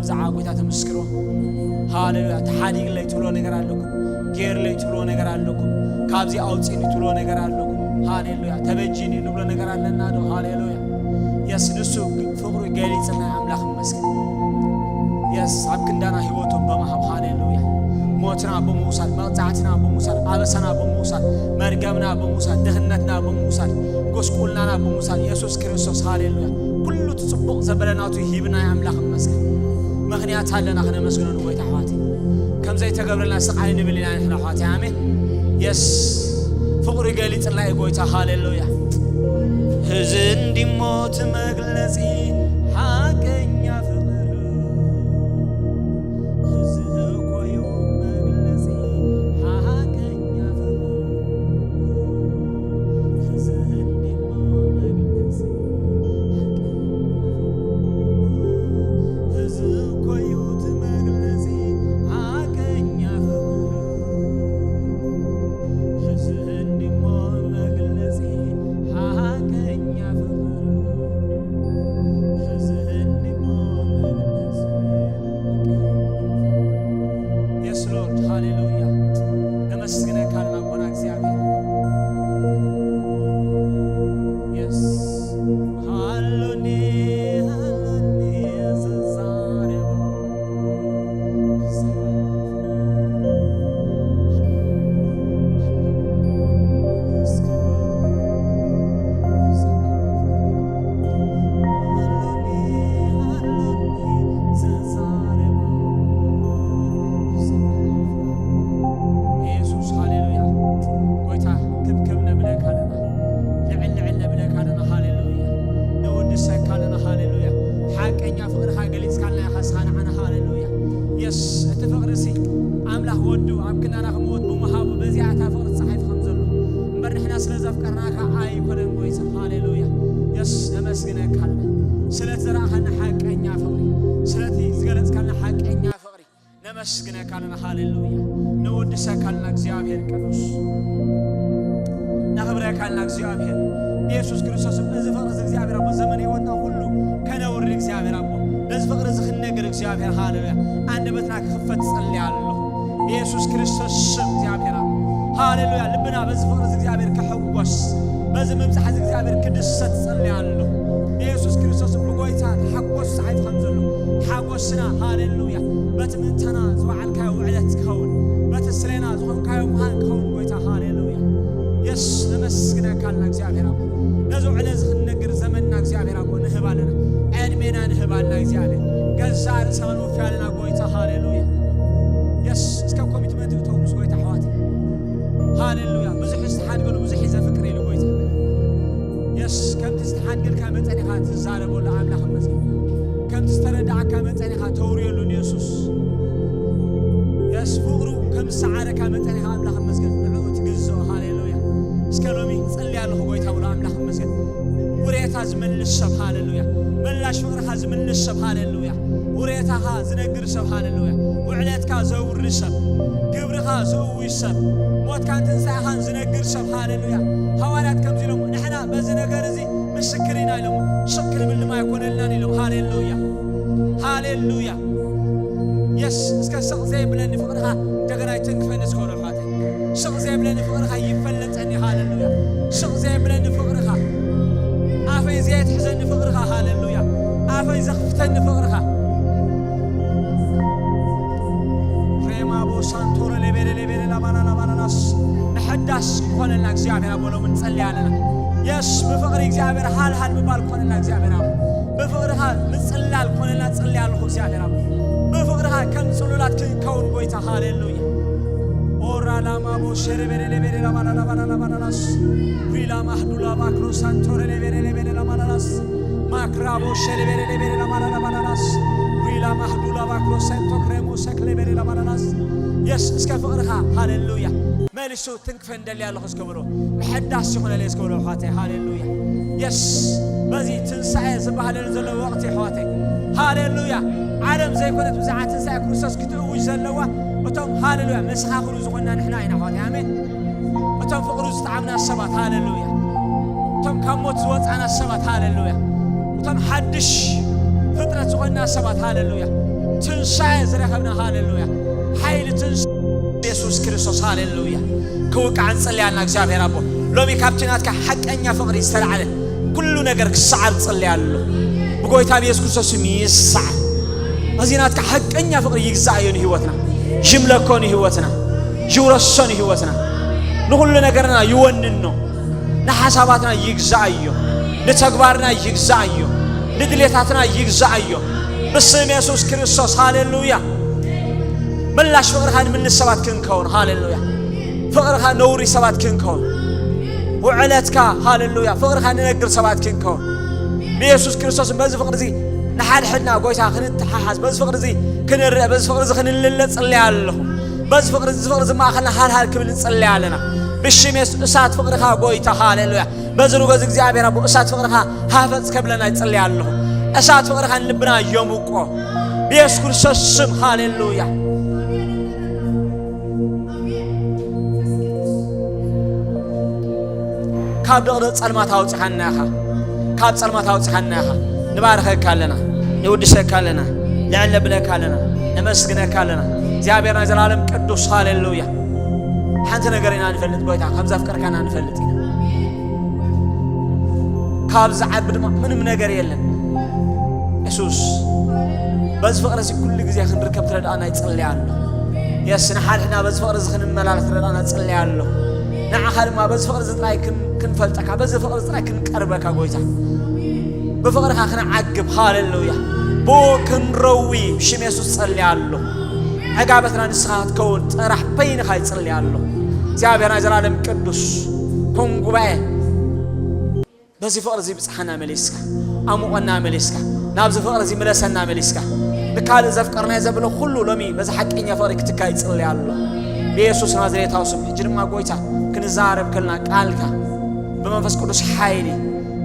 ብዛዕባ ጎይታ ተመስክሮ። ሃሌሉያ። ተሓዲግለይ ትብሎ ነገር ኣለኩም። ጌርለይ ትብሎ ነገር ኣለኩም። ካብዚ ኣውፅእኒ ትብሎ ነገር ኣለኩም። ሃሌሉያ። ተበጂኒ ንብሎ ነገር ኣለና ዶ? ሃሌሉያ። የስ ንሱ ፍቕሩ ገሊፅና ኣምላኽ ይመስገን። የስ ኣብ ክንዳና ህይወቱ ብምሃብ። ሃሌሉያ። ሞትና ብምውሳድ፣ መቕፃዕትና ብምውሳድ፣ ኣበሳና ብምውሳድ፣ መርገምና ብምውሳድ፣ ድኽነትና ብምውሳድ፣ ጎስቁልናና ብምውሳድ የሱስ ክርስቶስ። ሃሌሉያ። ኩሉ እቲ ጽቡቕ ዘበለ ናቱ ሂብና ኣምላኽ ይመስገን። ምኽንያት ኣለና ክነመስግኖ ንጎይታ ኣሕዋተይ። ከም ዘይተገብረልና ስቕ ኣይንብል ኢና ንሕና ኣሕዋተይ። ኣሜን። የስ ፍቕሩ ይገሊጽልና እዩ ጎይታ። ሃሌሉያ። እዚ እንዲሞ እቲ መግለጺ ሓቀኛ ፍቕሪ። እዚ እኮ እዩ መግለጺ ሓቀኛ ፍቕሪ። እዚ እንዲሞ መግለጺ ሓቀኛ ፍቕሪ። እዚ እኮ እዩ እቲ መግለጺ ሓቀኛ ፍቕሪ። እዚ እንዲሞ መግለጺ ሓቀኛ ፍቕሪ። እዚ እንዲሞ መግለጺ ሓቀኛ ፍቕሪ። የስ ሎርድ፣ ሃሌሉያ። ነመስግነካ ኣለና ኣቦና እግዚኣብሔር። የስ ሃሎኒ፣ ሃሎኒ ዘዛርቦ የሱስ፣ ሃሌሉያ። ጎይታ፣ ክብክብ ነብለካ ኣለና። ልዕል ልዕል ነብለካ ኣለና። ሃሌሉያ። ነወድሰካ ኣለና። ሃሌሉያ። ሓቀኛ ፍቕርኻ ገሊጽካልና ኢኻ፣ ስኻ ንዓና። ሃሌሉያ። የስ፣ እቲ ፍቕሪ ሲ ኣምላኽ ወዱ ኣብ ክንዳና ክመውት ብምሃቡ፣ በዚኣ እታ ፍቕሪ ተጻሒፉ ከም ዘሎ። እምበር ንሕና ስለ ዘፍቀርናካ ኣይኮነን ጎይታ። ሃሌሉያ። የስ፣ ነመስግነካ ኣለና። ስለቲ ዘረኣኻና ሓቀኛ ፍቕሪ፣ ስለቲ ዝገለጽካልና ሓቀኛ ፍቕሪ ነመስግነካ ኣለና። ሃሌሉያ። ነወድሰካ ኣለና እግዚኣብሔር ቅዱስ። ነኽብረካ ኣለና እግዚኣብሔር። የሱስ ክርስቶስ ነዚ ፍቕሪ እዚ እግዚኣብሔር ኣቦ ዘመን ህይወትና ኩሉ ከነውሪ እግዚኣብሔር ኣቦ። ነዚ ፍቕሪ እዚ ክንነግር እግዚኣብሔር ሃሌሉያ። ኣንደበትና ክኽፈት ጸልያ ኣለኹ። የሱስ ክርስቶስ ስም እግዚኣብሔር ኣቦ። ሃሌሉያ። ልብና በዚ ፍቕሪ እዚ እግዚኣብሔር ክሕጎስ፣ በዚ ምብጻሕ እዚ እግዚኣብሔር ክድሰት ጸልያ ኣለኹ። የሱስ ክርስቶስ ብጎይታ ተሓጎስ ጻሒፍ ከም ዘሎ ሓጎስና ሃሌሉያ በቲ ምእንታና ዝወዓልካዮ ውዕለት ክኸውን፣ በቲ ስሌና ዝኾንካዮ ምዃን ክኸውን ጎይታ ሃሌሉያ። የስ ነመስግነካ ኣለና እግዚኣብሔር ኣቦ። ነዚ ውዕለ እዚ ክንነግር ዘመንና እግዚኣብሔር ኣቦ ንህብ ኣለና። ዕድሜና ንህብ ኣለና እግዚኣብሔር። ገዛእ ርእስኻ ንውፊ ኣለና ጎይታ ሃሌሉያ። የስ እስከ ኮሚትመንት እተው ምስ ጎይታ ኣሕዋት። ሃሌሉያ። ብዙሕ ዝተሓድገሉ ብዙሕ እዩ ዘፍቅር ኢሉ ጎይታ። የስ ከምቲ ዝተሓድገልካ መጠን ኢኻ ትዛረበሉ ኣምላኽ ይመስገን። ከምቲ ዝተረዳዓካ መጠን ኢኻ ተውርየሉ ንየሱስ። የስ ፍቕሩ ከም ዝሰዓረካ መጠን ኢኻ ኣምላኽ ይመስገን ንዕኡ ትግዝኦ። ሃሌሉያ። እስከ ሎሚ ጸልያ ኣለኹ ጎይታ ብሎ ኣምላኽ ይመስገን። ውሬታ ዝመልስ ሰብ ሃሌሉያ። መላሽ ፍቕርኻ ዝምልስ ሰብ ሃሌሉያ። ውሬታኻ ዝነግር ሰብ ሃሌሉያ። ውዕለትካ ዘውሪ ሰብ፣ ግብርኻ ዝእዊ ሰብ፣ ሞትካን ትንሳኤኻን ዝነግር ሰብ ሃሌሉያ። ሃዋርያት ከምዚ ኢሎም፣ ንሕና በዚ ነገር እዚ ምስክር ኢና ኢሎም፣ ስቕ ክንብል ድማ ኣይኮነልናን ኢሎም። ሃሌሉያ፣ ሃሌሉያ። የስ እስከ ስቕ ዘይብለኒ ፍቕርኻ እንደገና ይትንክፈኒ እስከ በሉ ኣሕዋተይ። ስቕ ዘይብለኒ ፍቕርኻ ይፈለጠኒ። ሃሌሉያ። ስቕ ዘይብለኒ ፍቕርኻ፣ ኣፈይ ዘየትሕዘኒ ፍቕርኻ። ሃሌሉያ። ኣፈይ ዘኽፍተኒ ፍቕርኻ። ሬማቦ ሳንቶረ ሌቤሌ ሌቤሌ ላባላ ላባላላስ ምሕዳስ ክኾነልና እግዚኣብሔር ኣቦ ሎሚ ንጸልይ ኣለና። የስ ብፍቕሪ እግዚኣብሔር ሃልሃል ምባል ክኾነልና እግዚኣብሔር ኣቦ ብፍቕርኻ ምጽላል ክኾነልና ጽልይ ኣለኹ እግዚኣብሔር ኣቦ ብፍቕርኻ ከም ጽሉላት ክንከውን ጎይታ። ሃሌሉያ። ኦራ ላማቦ ሸረቤሌ ሌቤሌ ላባላ ላባላ ላባላላስ ሪላ ማህዱላ ባክሮ ሳንቶረ ሌቤሌ ሌቤሌ ላባላላስ ማክራቦ ሸለቤለቤለባላባላባላስ ሪላ ማህዱላ ባክሮ ሰንቶ ክሬሞ ሰክሌቤለባላላስ የስ እስከ ፍቕርኻ ሃሌሉያ መሊሱ ትንክፈ እንደሊ ኣለኹ እስከ ብሎ ምሕዳስ ይኹነለይ እስከ ብሎ ኣሕዋተይ ሃሌሉያ። የስ በዚ ትንሳኤ ዝበሃለሉ ዘሎ ወቕቲ ኣሕዋተይ ሃሌሉያ። ዓለም ዘይኮነት ብዛዕባ ትንሳኤ ክርስቶስ ክትእውጅ ዘለዋ እቶም ሃሌሉያ መሰኻኽሩ ዝኾንና ንሕና ኢና ኣሕዋተይ። ኣሜን። እቶም ፍቕሩ ዝጠዓምና ሰባት ሃሌሉያ። እቶም ካብ ሞት ዝወፃና ሰባት ሃሌሉያ። እቶም ሓድሽ ፍጥረት ዝኾንና ሰባት ሃሌሉያ። ትንሳኤ ዝረኸብና፣ ሃሌሉያ፣ ሓይሊ ትንሳኤ ኢየሱስ ክርስቶስ፣ ሃሌሉያ፣ ክውቃዕ እንጽልያና እግዚኣብሔር ኣቦ። ሎሚ ካብቲ ናትካ ሓቀኛ ፍቕሪ ዝተላዕለ ኩሉ ነገር ክሰዓር ጽልያ ኣሎ። ብጎይታ ብኢየሱስ ክርስቶስ ስም ይሰዓር። እዚ ናትካ ሓቀኛ ፍቕሪ ይግዛእ እዩ ንህይወትና፣ ይምለኮ ንህይወትና፣ ይውረሶ ንህይወትና፣ ንኹሉ ነገርና ይወንኖ። ንሓሳባትና ይግዛእ እዮ፣ ንተግባርና ይግዛእ እዮ፣ ንድሌታትና ይግዛእ እዮ። ብስም የሱስ ክርስቶስ፣ ሃሌሉያ። ምላሽ ፍቕርኻ ንምልስ ሰባት ክንከውን፣ ሃሌሉያ። ፍቕርኻ ነውሪ ሰባት ክንከውን፣ ውዕለትካ፣ ሃሌሉያ፣ ፍቕርኻ ንነግር ሰባት ክንከውን፣ ብየሱስ ክርስቶስን በዚ ፍቕሪ እዚ ንሓድሕድና፣ ጎይታ፣ ክንተሓሓዝ፣ በዚ ፍቕሪ እዚ ክንርአ፣ በዚ ፍቕሪ እዚ ክንልለ ጽልያ ኣለኹ። በዚ ፍቕሪ እዚ፣ ፍቕሪ እዚ ማእኸልና ሃልሃል ክብል ንጽልያ ኣለና። ብሽም የሱስ እሳት ፍቕርኻ፣ ጎይታ፣ ሃሌሉያ፣ በዚ ርጎ እዚ እግዚኣብሔር ኣቦ እሳት ፍቕርኻ ሃፈጽ ከብለና ይጽልያ ኣለኹ። እሳት ፍቕርኻ ንልብና የሙቆ ብየሱስ ክርስቶስ ስም፣ ሃሌሉያ። ካብ ድቕድቕ ጸልማት ኣውጽኻና ኢኻ። ካብ ጸልማት ኣውጽኻና ኢኻ። ንባርኸካ ኣለና፣ ንውድሰካ ኣለና፣ ልዕል ነብለካ ኣለና፣ ነመስግነካ ኣለና። እግዚኣብሔር ናይ ዘላለም ቅዱስ፣ ሃሌሉያ። ሓንቲ ነገር ኢና ንፈልጥ፣ ጎይታ፣ ከም ዘፍቀርካና ንፈልጥ ኢና። ካብ ዝዓቢ ድማ ምንም ነገር የለን። የሱስ፣ በዚ ፍቕሪ እዚ ኩሉ ግዜ ክንርከብ ትረድኣና ይጽልያ ኣሎ። የስ፣ ንሓድሕድና በዚ ፍቕሪ እዚ ክንመላለስ ትረድኣና ይጽልያ ኣሎ። ንዓኻ ድማ በዚ ፍቕሪ እዚ ጥራይ ክን-፣ ክንፈልጠካ፣ በዚ ፍቕሪ እዚ ጥራይ ክንቀርበካ፣ ጎይታ፣ ብፍቕርኻ ክንዓግብ፣ ሃሌሉያ፣ ብኡ ክንረዊ ብሽም የሱስ ጸልያ ኣሎ። ዕጋበትና ንስኻ ክትከውን ጥራሕ በይንኻ ይጽልያ ኣሎ። እግዚኣብሔር ናይ ዘላለም ቅዱስ፣ ኮን ጉባኤ፣ በዚ ፍቕሪ እዚ ብጽሓና መሊስካ፣ ኣሙቐና መሊስካ፣ ናብዚ ፍቕሪ እዚ ምለሰና መሊስካ፣ ንካልእ ዘፍቀርናዮ ዘብሎ ኩሉ ሎሚ በዚ ሓቀኛ ፍቕሪ ክትካ ይጽልያ ኣሎ። ብየሱስ ናዝሬታዊ ስም፣ ሕጂ ድማ ጎይታ፣ ክንዛረብ ከለና ቃልካ ብመንፈስ ቅዱስ ሓይሊ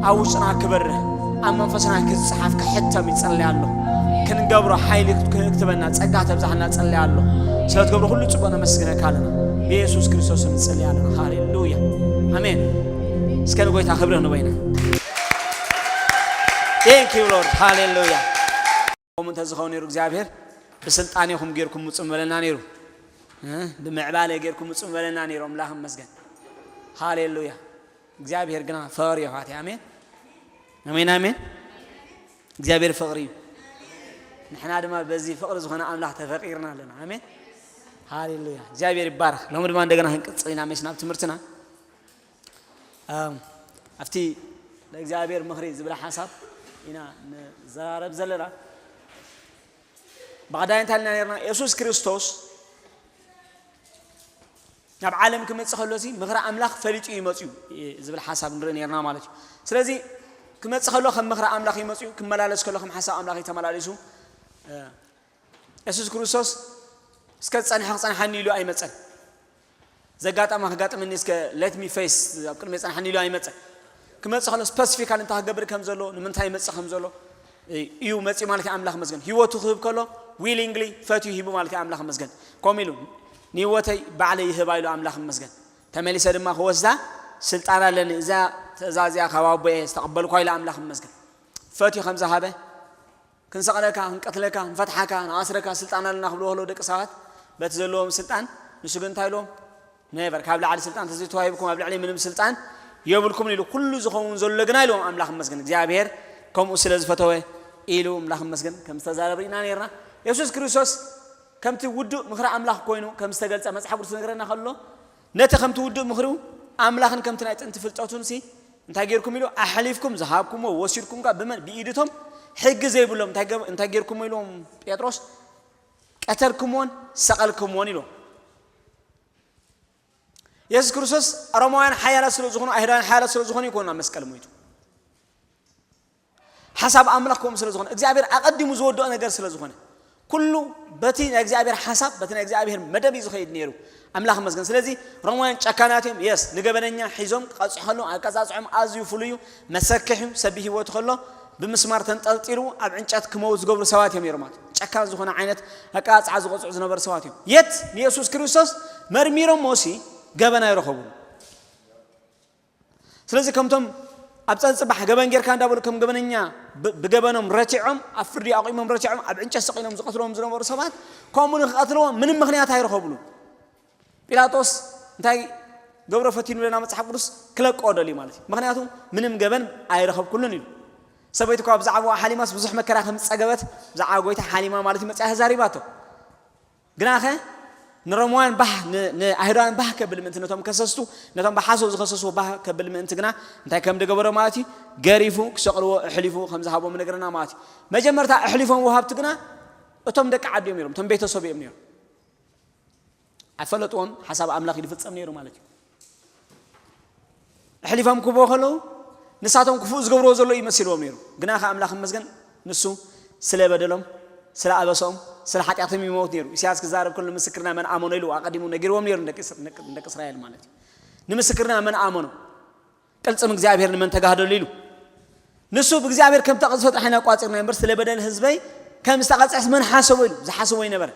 ኣብ ውሽጥና ክበርህ፣ ኣብ መንፈስና ክዝጽሓፍ ክሕተም ይጸልያ ኣሎ። ክንገብሮ ሓይሊ ክትበና ጸጋ ተብዛሕና ጸልያ ኣሎ። ስለ ትገብሮ ኩሉ ጽቡቕ ነመስግነካ ኣለና። ብየሱስ ክርስቶስ ንጽልያ ኣለና። ሃሌሉያ። ኣሜን። እስከ ንጎይታ ክብሪ ንበይና። Thank you Lord። ሃሌሉያ። ከምኡ እንተዝኸውን ነይሩ እግዚኣብሔር ብስልጣኔኹም ጌርኩም ምጹ ምበለና ነይሩ። እ? ብምዕባለ ጌርኩም ምጹ ምበለና ነይሩ። ኣምላኽ ይመስገን። ሃሌሉያ። እግዚኣብሔር ግና ፍቕሪ እዩ፣ ኣሕዋተይ። ኣሜን። ኣሜን፣ ኣሜን። እግዚኣብሔር ፍቕሪ እዩ። ንሕና ድማ በዚ ፍቕሪ ዝኾነ ኣምላኽ ተፈቒርና ኣለና። ኣሜን። ሃሌሉያ። እግዚኣብሔር ይባረኽ። ሎሚ ድማ እንደገና ክንቅጽል ኢና፣ መስ ናብ ትምህርትና። ኣም፣ ኣብቲ ንእግዚኣብሔር ምኽሪ ዝብል ሓሳብ ኢና ንዘራረብ ዘለና። ብቐዳይ እንታይ ኢልና ነርና? የሱስ ክርስቶስ ናብ ዓለም ክመጽእ ከሎ እዚ ምኽሪ ኣምላኽ ፈሊጡ እዩ መጽዩ ዝብል ሓሳብ ንርኢ ነርና ማለት እዩ። ስለዚ ክመጽእ ከሎ ከም ምኽሪ ኣምላኽ እዩ መጽዩ፣ ክመላለስ ከሎ ከም ሓሳብ ኣምላኽ እዩ ተመላሊሱ። እ፣ የሱስ ክርስቶስ እስከ ዝጸንሐ ክጸንሓኒ ኢሉ ኣይመጸን። ዘጋጠማ ክጋጥመኒ እስከ let me face፣ ኣብ ቅድሚ የጸንሓኒ ኢሉ ኣይመጸን። ክመጽእ ከሎ ስፐሲፊካል እንታይ ክገብር ከም ዘሎ፣ ንምንታይ ይመጽእ ከም ዘሎ እዩ መጽዩ ማለት እዩ። ኣምላኽ መስገን። ህይወቱ ክህብ ከሎ ዊሊንግሊ፣ ፈትዩ ሂቡ ማለት እዩ። ኣምላኽ መስገን። ከምኡ ኢሉ ንህይወተይ ባዕለይ ይህባ ኢሉ ኣምላኽ መስገን። ተመሊሰ ድማ ክወስዳ ስልጣን ኣለኒ። እዛ ትእዛዝ እዚኣ ካብ ኣቦየ ዝተቐበልኳ ኢሉ ኣምላኽ መስገን። ፈትዩ ከም ዝሃበ ክንሰቕለካ፣ ክንቀትለካ፣ ክንፈትሓካ፣ ንኣስረካ ስልጣን ኣለና ክብልዎ ከለዉ ደቂ ሰባት በቲ ዘለዎም ስልጣን፣ ንሱ ግን እንታይ ኢልዎም? ኔቨር፣ ካብ ላዕሊ ስልጣን ተዘይተዋሂብኩም ኣብ ልዕሊ ምንም ስልጣን የብልኩምን ኢሉ፣ ኩሉ ዝኸውን ዘሎ ግና ኢልዎም ኣምላኽ ይመስገን። እግዚኣብሔር ከምኡ ስለ ዝፈተወ ኢሉ ኣምላኽ ይመስገን ከም ዝተዛረበ ኢና ነርና። የሱስ ክርስቶስ ከምቲ ውዱእ ምኽሪ ኣምላኽ ኮይኑ ከም ዝተገልጸ መጽሓፍ ቅዱስ ዝነግረና ከሎ፣ ነቲ ከምቲ ውዱእ ምኽሪኡ ኣምላኽን ከምቲ ናይ ጥንቲ ፍልጠቱን ሲ እንታይ ጌርኩም ኢሉ፣ ኣሕሊፍኩም ዝሃብኩምዎ ወሲድኩም ከኣ ብመን? ብኢድቶም ሕጊ ዘይብሎም እንታይ ገ-፣ እንታይ ጌርኩምዎ ኢልዎም ጴጥሮስ? ቀተልኩምዎን ሰቐልኩምዎን ኢልዎም። የሱስ ክርስቶስ ሮማውያን ሓያላት ስለ ዝኾኑ፣ ኣይሁዳውያን ሓያላት ስለ ዝኾኑ ይኮኑ ኣብ መስቀል ሞይቱ። ሓሳብ ኣምላኽ ከምኡ ስለ ዝኾነ፣ እግዚኣብሔር ኣቐዲሙ ዝወደኦ ነገር ስለ ዝኾነ፣ ኩሉ በቲ ናይ እግዚኣብሔር ሓሳብ፣ በቲ ናይ እግዚኣብሔር መደብ እዩ ዝኸይድ ነይሩ። ኣምላኽ ይመስገን። ስለዚ ሮማውያን ጨካናት እዮም። የስ፣ ንገበነኛ ሒዞም ክቐጽሑ ከለዉ ኣቀጻጽዖም ኣዝዩ ፍሉይ እዩ። መሰክሕ እዩ። ሰብ ብህይወቱ ከሎ ብምስማር ተንጠልጢሉ ኣብ ዕንጨት ክመውት ዝገብሩ ሰባት እዮም ነይሮም ማለት እዩ። ጨካን ዝኾነ ዓይነት ኣቀጻጽዓ ዝቐጽዑ ዝነበሩ ሰባት እዮም። የት ንየሱስ ክርስቶስ መርሚሮም ሞሲ ገበን ኣይረኸቡን። ስለዚ ከምቶም ኣብ ጸንጽባሕ ገበን ጌርካ እንዳበሉ ከም ገበነኛ ብ-፣ ብገበኖም ረቲዖም፣ ኣብ ፍርዲ ኣቑሞም ረቲዖም፣ ኣብ ዕንጨት ሰቒሎም ዝቐትልዎም ዝነበሩ ሰባት፣ ከምኡ ንክቐትልዎም ምንም ምኽንያት ኣይረኸብሉ። ጲላጦስ እንታይ ገብሮ ፈቲኑ ለና መጽሓፍ ቅዱስ ክለቅኦ ደልዩ ማለት እዩ። ምኽንያቱ ምንም ገበን ኣይረኸብኩሉን ኢሉ። ሰበይቲ እኳ ብዛዕባኡ ሓሊማስ ብዙሕ መከራ ከም ዝጸገበት ብዛዕባ ጎይታ ሓሊማ ማለት እዩ መጽያ ተዛሪባቶ። ግናኸ ንሮማውያን ባህ፣ ን-፣ ንኣይሁዳውያን ባህ ከብል ምእንቲ ነቶም ከሰስቱ፣ ነቶም ብሓሶት ዝኸሰስዎ ባህ ከብል ምእንቲ ግና እንታይ ከም ዝገበሮ ማለት እዩ፣ ገሪፉ ክሰቕልዎ ኣሕሊፉ ከም ዝሃቦም ይነግረና ማለት እዩ። መጀመርታ ኣሕሊፎም ወሃብቲ ግና እቶም ደቂ ዓዲ እዮም ነይሮም፣ እቶም ቤተሰብ እዮም ነይሮም። ኣይፈለጥዎን፣ ሓሳብ ኣምላኽ እዩ ዝፍጸም ነይሩ ማለት እዩ። ኣሕሊፎም ክህብዎ ከለዉ ንሳቶም ክፉእ ዝገብርዎ ዘለዉ ይመስልዎም ነይሩ። ግና ከ ኣምላኽ ይመስገን ንሱ ስለ በደሎም፣ ስለ ኣበሶም፣ ስለ ሓጢኣቶም ይመውት ነይሩ። ኢሳያስ ክዛረብ ከሎ ንምስክርና መን ኣመኖ ኢሉ ኣቐዲሙ ነጊርዎም ነይሩ ንደቂ እስ-፣ ንደቂ እስራኤል ማለት እዩ። ንምስክርና መን ኣመኖ? ቅልጽም እግዚኣብሔር ንመን ተጋህደሉ ኢሉ። ንሱ ብእግዚኣብሔር ከም ተቐጽፈ ጥራሕ ኢና ቋጺርና እምበር ስለ በደል ህዝበይ ከም ዝተቐጽዐስ መን ሓሰቦ ኢሉ ዝሓስቦ ኣይነበረ።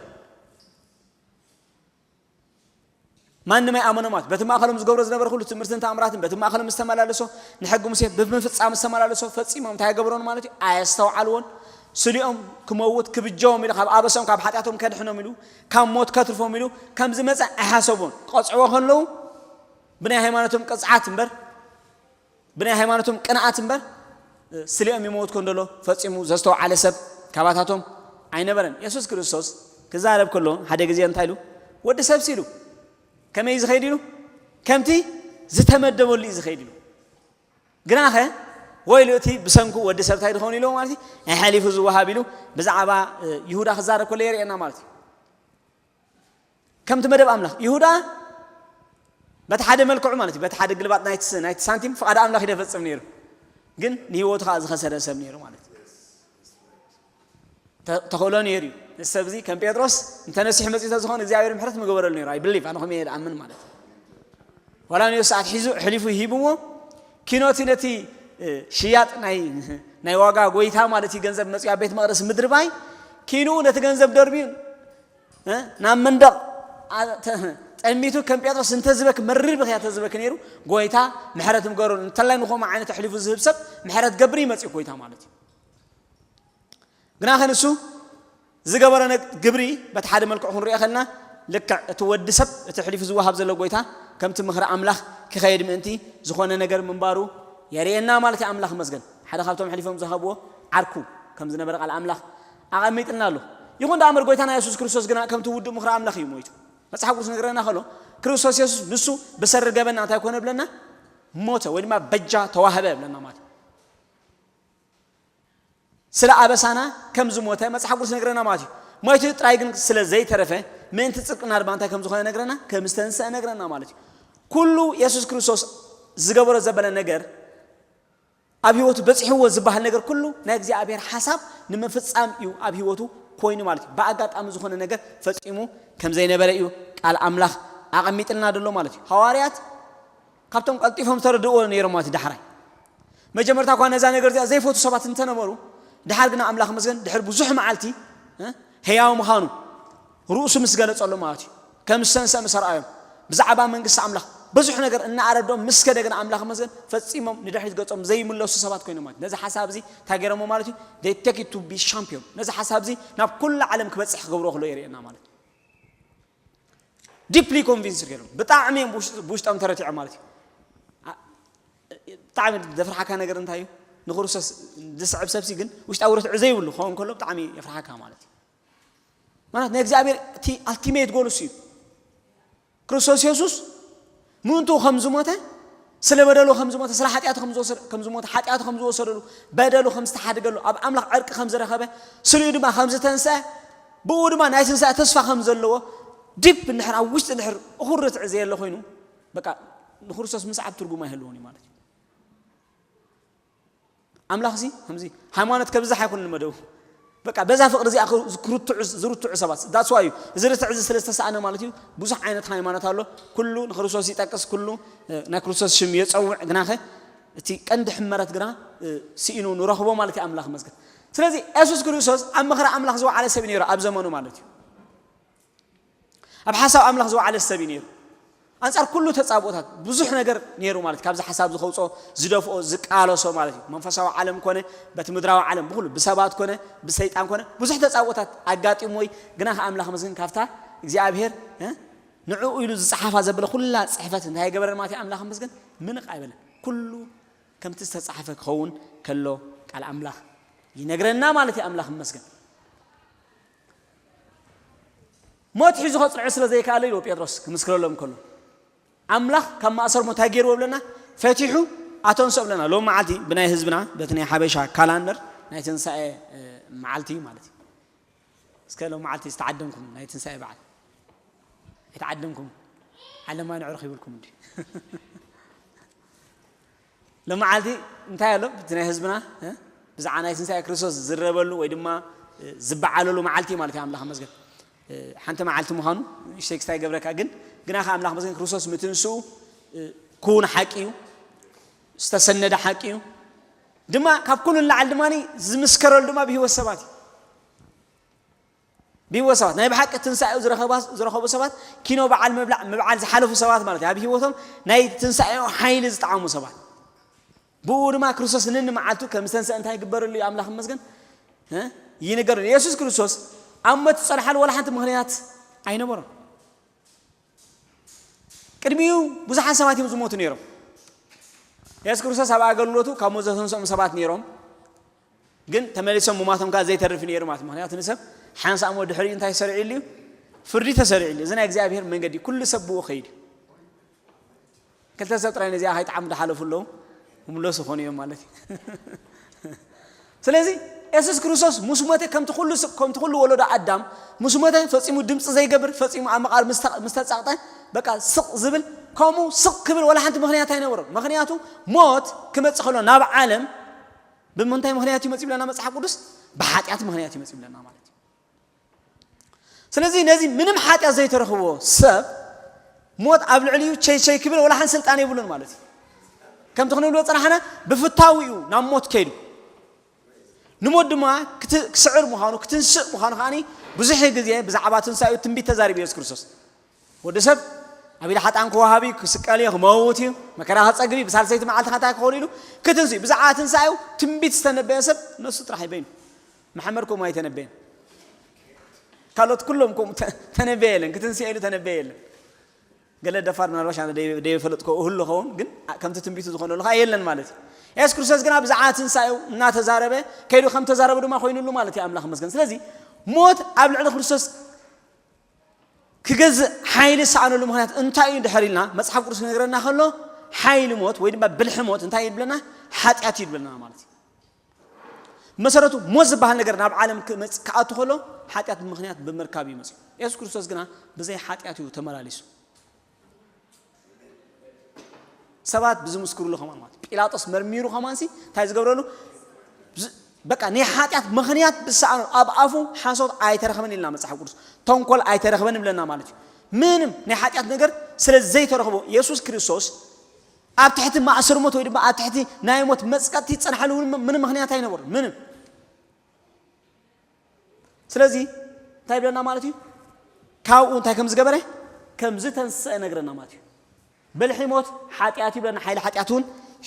ማንም ኣይኣመኖም ማለት በቲ ማእኸሎም ዝገብሮ ዝነበረ ኩሉ ትምህርትን ተኣምራትን በቲ ማእኸሎም ዝተመላለሶ ንሕጊ ሙሴ ብምፍጻም ዝተመላለሶ ፈጺሞም እንታይ ኣይገብሮን ማለት እዩ ኣየስተውዓልዎን። ስሊኦም ክመውት ክብጀዎም ኢሉ ካብ ኣበሶም ካብ ሓጢኣቶም ከድሕኖም ኢሉ ካብ ሞት ከትርፎም ኢሉ ከም ዝመጸ ኣይሓሰቦን። ክቐጽዕዎ ከለዉ ብናይ ሃይማኖቶም ቅጽዓት እምበር ብናይ ሃይማኖቶም ቅንኣት እምበር ስሊኦም ይመውት ከም ዘሎ ፈጺሙ ዘስተውዓለ ሰብ ካባታቶም ኣይነበረን። የሱስ ክርስቶስ ክዛረብ ከሎ ሓደ ግዜ እንታይ ኢሉ? ወዲ ሰብሲ ኢሉ ከመይ እዩ ዝኸይድ ኢሉ? ከምቲ ዝተመደበሉ እዩ ዝኸይድ ኢሉ። ግናኸ ወይሉ እቲ ብሰንኩ ወዲ ሰብ እንታይ ዝኸውን ኢሉ ማለት እዩ? ኣሕሊፉ ዝወሃብ ኢሉ ብዛዕባ ይሁዳ ክዛረብ ከሎ የርእየና ማለት እዩ። ከምቲ መደብ ኣምላኽ ይሁዳ በቲ ሓደ መልክዑ ማለት እዩ በቲ ሓደ ግልባጥ ናይቲ ስ-፣ ናይቲ ሳንቲም ፍቓድ ኣምላኽ እዩ ደፈጽም ነይሩ። ግን ንህይወቱ ከዓ ዝኸሰረ ሰብ ነይሩ ማለት እዩ። ተ-፣ ተኽእሎ ነይሩ እዩ። እዚ ሰብ እዚ ከም ጴጥሮስ እንተነሲሑ መጺኡ ተዝኾን እግዚኣብሔር ምሕረት ምገበረሉ ነይሩ። I believe፣ ኣነ ከምኡ እየ ዝኣምን ማለት እዩ። ዋላ ንዮ ሰዓት ሒዙ ሕሊፉ ሂብዎ ኪኖቲ ነቲ፣ እ፣ ሽያጥ ናይ፣ ናይ ዋጋ ጎይታ ማለት እዩ ገንዘብ መጺኡ ኣብ ቤት መቕደስ ምድርባይ ኪንኡ ነቲ ገንዘብ ደርብዩ እ፣ ናብ መንደቕ ኣ-፣ ተ-፣ ጠሚቱ ከም ጴጥሮስ እንተዝበክ መሪር ብኽያ ተዝበክ ነይሩ ጎይታ ምሕረት ምገረሉ። እንተላይ ንኸምኡ ዓይነት ኣሕሊፉ ዝህብ ሰብ ምሕረት ገብር ይመጽእ ጎይታ ማለት እዩ። ግና ኸ ንሱ ዝገበሮ ነግ-፣ ግብሪ በቲ ሓደ መልክዑ ክንሪኦ ከለና ልክዕ እቲ ወዲ ሰብ እቲ ኣሕሊፉ ዝወሃብ ዘሎ ጎይታ ከምቲ ምኽሪ ኣምላኽ ክኸይድ ምእንቲ ዝኾነ ነገር ምንባሩ የርእየና ማለት እዩ። ኣምላኽ መስገን ሓደ ካብቶም ኣሕሊፎም ዝሃብዎ ዓርኩ ከም ዝነበረ ቃል ኣምላኽ ኣቐሚጥልና ኣሎ። ይኹን ደኣ እምበር ጎይታና የሱስ ክርስቶስ ግና ከምቲ ውዱእ ምኽሪ ኣምላኽ እዩ ሞይቱ። መጽሓፍ ቅዱስ ዝነግረና ከሎ ክርስቶስ የሱስ ንሱ ብሰሪ ገበና እንታይ ኮነ ብለና? ሞተ ወይ ድማ በጃ ተዋህበ ብለና ማለት እዩ። ስለ ኣበሳና ከም ዝሞተ መጽሓፍ ቅዱስ ነግረና ማለት እዩ። ሞይቱ ጥራይ ግን ስለ ዘይተረፈ ምእንቲ ጽድቅና ድማ እንታይ ከም ዝኾነ ነግረና? ከም ዝተንስአ ነግረና ማለት እዩ። ኩሉ የሱስ ክርስቶስ ዝገበሮ ዘበለ ነገር ኣብ ህይወቱ በጺሕዎ ዝበሃል ነገር ኩሉ ናይ እግዚኣብሔር ሓሳብ ንምፍጻም እዩ ኣብ ህይወቱ ኮይኑ ማለት እዩ። ብኣጋጣሚ ዝኾነ ነገር ፈጺሙ ከም ዘይነበረ እዩ ቃል ኣምላኽ ኣቐሚጥልና ዘሎ ማለት እዩ። ሃዋርያት ካብቶም ቀልጢፎም ዝተረድእዎ ነይሮም ማለት እዩ። ዳሕራይ መጀመርታ እኳ ነዛ ነገር እዚኣ ዘይፈቱ ሰባት እንተነበሩ፣ ድሓር ግና ኣምላኽ መስገን ድሕሪ ብዙሕ መዓልቲ፣ እ፣ ህያው ምዃኑ ርእሱ ምስ ገለጸሎም ማለት እዩ። ከም ዝተንስአ ምስ ኣርኣዮም፣ ብዛዕባ መንግስቲ ኣምላኽ ብዙሕ ነገር እናኣረድኦም ምስ ከደ ግና ኣምላኽ መስገን ፈጺሞም ንድሕሪት ገጾም ዘይምለሱ ሰባት ኮይኖም ማለት እዩ። ነዚ ሓሳብ እዚ እንታይ ገይሮሞ ማለት እዩ? They take it to be champion። ነዚ ሓሳብ እዚ ናብ ኩሉ ዓለም ክበጽሕ ክገብርዎ ከሎ የርእየና ማለት እዩ። ዲፕሊ ኮንቪንስድ ገይሮም ብጣዕሚ እዮም ብውሽ-፣ ብውሽጦም ተረቲዖም ማለት እዩ። ኣ-፣ ብጣዕሚ ዘፍርሓካ ነገር እንታይ እዩ? ንክርስቶስ ዝስዕብ ሰብሲ ግን ውሽጣዊ ርትዒ ዘይብሉ ክኸውን ከሎ ብጣዕሚ የፍርሓካ ማለት እዩ። ማለት ናይ እግዚኣብሔር እቲ ኣልቲሜት ጎል እሱ እዩ። ክርስቶስ የሱስ ምእንቱ ከም ዝሞተ፣ ስለ በደሉ ከም ዝሞተ፣ ስለ ሓጢኣቱ ከም ዝወሰደ-፣ ከም ዝሞተ፣ ሓጢኣቱ ከም ዝወሰደሉ፣ በደሉ ከም ዝተሓድገሉ፣ ኣብ ኣምላኽ ዕርቂ ከም ዝረኸበ፣ ስሊኡ ድማ ከም ዝተንስአ፣ ብኡ ድማ ናይ ትንሳኤ ተስፋ ከም ዘለዎ ዲፕ እንድሕር ኣብ ውሽጢ እንድሕር እኹል ርትዒ ዘየለ ኮይኑ፣ በቃ ንክርስቶስ ምስዓብ ትርጉም ኣይህልዎን እዩ ማለት እዩ። ኣምላኽ እዚ ከምዚ ሃይማኖት ከብዝሕ ኣይኮነን መደቡ። በቃ በዛ ፍቕሪ እዚኣ ክርትዑ፣ ዝርትዑ ሰባት። That's why እዩ። እዚ ርትዕ እዚ ስለ ዝተሰኣነ ማለት እዩ። ብዙሕ ዓይነት ሃይማኖት ኣሎ። ኩሉ ንክርስቶስ ይጠቅስ፣ ኩሉ፣ እ፣ ናይ ክርስቶስ ሽም የጸውዕ። ግናኸ እቲ ቀንዲ ሕመረት ግና፣ እ፣ ስኢኑ ንረኽቦ ማለት እዩ ኣምላኽ መስገን። ስለዚ የሱስ ክርስቶስ ኣብ ምኽሪ ኣምላኽ ዝወዓለ ሰብ እዩ ነይሩ ኣብ ዘመኑ ማለት እዩ። ኣብ ሓሳብ ኣምላኽ ዝወዓለ ሰብ እዩ ነይሩ። ኣንጻር ኩሉ ተጻብኦታት ብዙሕ ነገር ነይሩ ማለት፣ ካብዚ ሓሳብ ዝኸውጾ፣ ዝደፍኦ፣ ዝቃለሶ ማለት እዩ። መንፈሳዊ ዓለም ኮነ፣ በቲ ምድራዊ ዓለም ብኹሉ፣ ብሰባት ኮነ፣ ብሰይጣን ኮነ፣ ብዙሕ ተጻብኦታት ኣጋጢሞ ወይ ግና ከኣ ኣምላኽ መስግን ካብታ እግዚኣብሔር፣ እ፣ ንዕኡ ኢሉ ዝጸሓፋ ዘበለ ኩላ ጽሕፈት እንታይ ገበረ ማለት እዩ? ኣምላኽ መስግን ምንቕ ኣይበለን። ኩሉ ከምቲ ዝተጻሕፈ ክኸውን ከሎ ቃል ኣምላኽ ይነግረና ማለት እዩ። ኣምላኽ መስግን። ሞት ሒዙ ከጽንዖ ስለ ዘይከኣለ ኢሉ ጴጥሮስ ክምስክረሎም ከሎ፣ ኣምላኽ ካብ ማእሰር ሞት እንታይ ገይርዎ ብለና? ፈቲሑ ኣተንስኦ ብለና። ሎም መዓልቲ ብናይ ህዝብና፣ በቲ ናይ ሓበሻ ካላንደር ናይ ትንሳኤ፣ እ፣ መዓልቲ ማለት እዩ። እስከ ሎም መዓልቲ ዝተዓደምኩም ናይ ትንሳኤ በዓል? ኣይተዓደምኩም? ዓለማይ ንዕሩኽ ይብልኩም እንዲ። ሎም መዓልቲ እንታይ ኣሎ? እቲ ናይ ህዝብና፣ እ፣ ብዛዕባ ናይ ትንሳኤ ክርስቶስ ዝዝረበሉ ወይ ድማ፣ እ፣ ዝበዓለሉ መዓልቲ ማለት እዩ። ኣምላኽ መስገን፣ እ፣ ሓንቲ መዓልቲ ምዃኑ ንእሽተይ ክስታይ ይገብረካ። ግን ግና ከ ኣምላኽ መስገን ክርስቶስ ምትንስኡ፣ እ፣ ክውን ሓቂ እዩ። ዝተሰነደ ሓቂ እዩ። ድማ ካብ ኩሉ ንላዕሊ ድማ ዝምስከረሉ ድማ ብህይወት ሰባት እዩ። ብህይወት ሰባት፣ ናይ ብሓቂ ትንሳኤኡ ዝረኸባ-፣ ዝረኸቡ ሰባት፣ ኪኖ በዓል ምብላዕ፣ ምብዓል ዝሓለፉ ሰባት ማለት እዩ። ኣብ ህይወቶም ናይ ትንሳኤኡ ሓይሊ ዝጠዓሙ ሰባት። ብኡ ድማ ክርስቶስ ነኒ መዓልቱ ከም ዝተንሰአ እንታይ ይግበረሉ እዩ? ኣምላኽ ይመስገን፣ እ? ይንገረሉ። የሱስ ክርስቶስ ኣብ ሞት ዝጸንሓሉ ዋላ ሓንቲ ምኽንያት ኣይነበሮን። ቅድሚኡ ብዙሓት ሰባት እዮም ዝሞቱ ነይሮም። የሱስ ክርስቶስ ኣብ ኣገልግሎቱ ካብ ሞት ዘተንስኦም ሰባት ነይሮም። ግን ተመሊሶም ምሟቶም ከኣ ዘይተርፍ ነይሩ ማለት እዩ። ምኽንያቱ ንሰብ ሓንሳእ እሞ ድሕሪኡ እንታይ ተሰሪዑሉ እዩ? ፍርዲ ተሰሪዑሉ እዩ። እዚ ናይ እግዚኣብሔር መንገዲ እዩ። ኩሉ ሰብ ብኡ ኸይዱ እዩ። ክልተ ሰብ ጥራይ ነዚኣ ከይጠዓሙ ዝሓለፉ ኣለዉ። ክምለሱ ኾኑ እዮም ማለት እዩ። ስለዚ የሱስ ክርስቶስ ምስ ሞተ ከምቲ ኩሉ ስ-፣ ከምቲ ኩሉ ወለዶ ኣዳም ምስ ሞተ ፈጺሙ ድምጺ ዘይገብር፣ ፈጺሙ ኣብ መቓብር ምስ ተ-፣ ምስ ተጻቕጠ በቃ ስቕ ዝብል፣ ከምኡ ስቕ ክብል ወላ ሓንቲ ምኽንያት ኣይነበሮን። ምኽንያቱ ሞት ክመጽእ ከሎ ናብ ዓለም ብምንታይ ምኽንያት እዩ መጺኡ ብለና መጽሓፍ ቅዱስ? ብሓጢኣት ምኽንያት እዩ መጺኡ ብለና ማለት እዩ። ስለዚ ነዚ ምንም ሓጢኣት ዘይተረኽቦ ሰብ ሞት ኣብ ልዕሊኡ ቸይ ቸይ ክብል ወላ ሓንቲ ስልጣን የብሉን ማለት እዩ። ከምቲ ክንብሎ ጽናሕና ብፍታዊኡ ናብ ሞት ከይዱ። ንሞት ድማ ክት-፣ ክስዕር ምዃኑ፣ ክትንስእ ምዃኑ ከኣ ብዙሕ ግዜ ብዛዕባ ትንሳኤኡ ትንቢት ተዛሪቡ የሱስ ክርስቶስ። ወዲ ሰብ ኣብ ኢድ ሓጥኣን ክወሃብ እዩ፣ ክስቀል እዩ፣ ክመውት እዩ፣ መከራ ክጸግብ እዩ፣ ብሳልሰይቲ መዓልቲ ከኣ እንታይ ክኸውን ኢሉ ክትንስእ እዩ። ብዛዕባ ትንሳኤኡ ትንቢት ዝተነበየ ሰብ ነሱ ጥራሕ እዩ በይኑ። መሓመድ ከምኡ ኣይተነበየን። ካልኦት ኩሎም ከምኡ ተ-፣ ተነበየ የለን፣ ክትንስእ ኢሉ ተነበየ የለን። ገለ ደፋር ምናልባሽ ኣነ ደይ-፣ ደይፈለጥኮ እህሉ ኸውን፣ ግን ከምቲ ትንቢቱ ዝኾነሉ ከኣ የለን ማለት እዩ። የሱስ ክርስቶስ ግና ብዛዕባ ትንሳኤኡ እናተዛረበ ከይዱ፣ ከም ተዛረበ ድማ ኮይኑሉ ማለት እዩ። ኣምላኽ ይመስገን። ስለዚ ሞት ኣብ ልዕሊ ክርስቶስ ክገዝእ ሓይሊ ዝሰኣነሉ ምኽንያት እንታይ እዩ ድሕር ኢልና መጽሓፍ ቅዱስ ክነግረና ከሎ፣ ሓይሊ ሞት ወይ ድማ ብልሒ ሞት እንታይ እዩ ድብለና? ሓጢኣት እዩ ድብለና ማለት እዩ። መሰረቱ ሞት ዝበሃል ነገር ናብ ዓለም ክመጽእ፣ ክኣቱ ከሎ ሓጢኣት ብምኽንያት ብምርካብ እዩ መጽኡ። የሱስ ክርስቶስ ግና ብዘይ ሓጢኣት እዩ ተመላሊሱ። ሰባት ብዝምስክሩሉ ከማን ማለት እዩ። ጲላጦስ መርሚሩ ከማንሲ እንታይ ዝገብረሉ? ዝ-፣ በቃ ናይ ሓጢኣት ምኽንያት ብዝሰኣኖ ኣብ ኣፉ ሓሶት ኣይተረኽበን ኢልና መጽሓፍ ቅዱስ። ተንኮል ኣይተረኽበን ይብለና ማለት እዩ። ምንም ናይ ሓጢኣት ነገር ስለ ዘይተረኽቦ የሱስ ክርስቶስ ኣብ ትሕቲ ማእሰር ሞት ወይ ድማ ኣብ ትሕቲ ናይ ሞት መጽቀጥቲ ዝጸንሓሉ እውን ምንም ምኽንያት ኣይነበሩን። ምንም። ስለዚ እንታይ ይብለና ማለት እዩ? ካብኡ እንታይ ከም ዝገበረ፣ ከም ዝተንስአ ነግረና ማለት እዩ። ብልሒ ሞት ሓጢኣት እዩ ይብለና፣ ሓይሊ ሓጢኣት እውን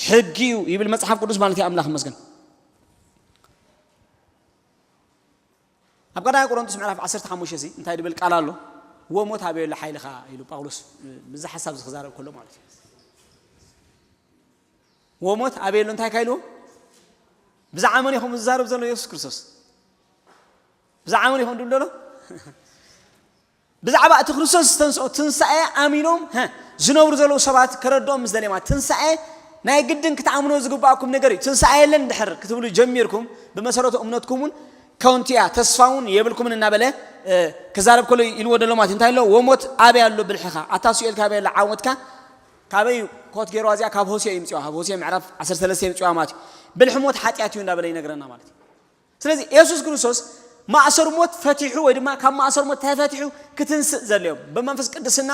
ሕጊ እዩ ይብል መጽሓፍ ቅዱስ ማለት እዩ። ኣምላኽ ይመስገን። ኣብ ቀዳማይ ቆሮንቶስ ምዕራፍ ዓሰርተ ሓሙሽተ ሲ እንታይ ድብል ቃል ኣሎ? "ወሞት ኣበይ ኣሎ ሓይልኻ?" ኢሉ ጳውሎስ ብዚ ሓሳብ እዚ ክዛረብ ከሎ ማለት እዩ። "ወሞት ኣበይ ኣሎ?" እንታይ ካይልዎ? ብዛዕባ መን ኢኹም ዝዛረብ ዘሎ? የሱስ ክርስቶስ። ብዛዕባ መን ኢኹም ድብል ዘሎ? ብዛዕባ እቲ ክርስቶስ ዝተንስኦ ትንሳኤ ኣሚኖም፣ ሀ፣ ዝነብሩ ዘለዉ ሰባት ከረድኦም ምስ ደለየ ማለት፣ ትንሳኤ ናይ ግድን ክትኣምኖ ዝግባኣኩም ነገር እዩ። ትንሳኤ የለን እንድሕር ክትብሉ ጀሚርኩም፣ ብመሰረቱ እምነትኩም እውን ከንቱ እያ፣ ተስፋ እውን የብልኩምን እናበለ፣ እ፣ ክዛረብ ከሎ ኢልዎ ደሎ ማለት እዩ። እንታይ ኣሎ? "ወሞት ኣበይ ኣሎ ብልሕኻ? ኣታ ሲኦል ካበይ ኣሎ ዓወትካ?" ካበይ ኮት ገይርዋ እዚኣ? ካብ ሆሴዕ እዩ ምጽዋ፣ ካብ ሆሴዕ ምዕራፍ ዓሰርተ ሰለስተ እዩ ምጽዋ ማለት እዩ። "ብልሒ ሞት ሓጢኣት እዩ" እናበለ ይነግረና ማለት እዩ። ስለዚ የሱስ ክርስቶስ ማእሰር ሞት ፈቲሑ ወይ ድማ ካብ ማእሰር ሞት ተፈቲሑ ክትንስእ ዘድልዮም ብመንፈስ ቅድስና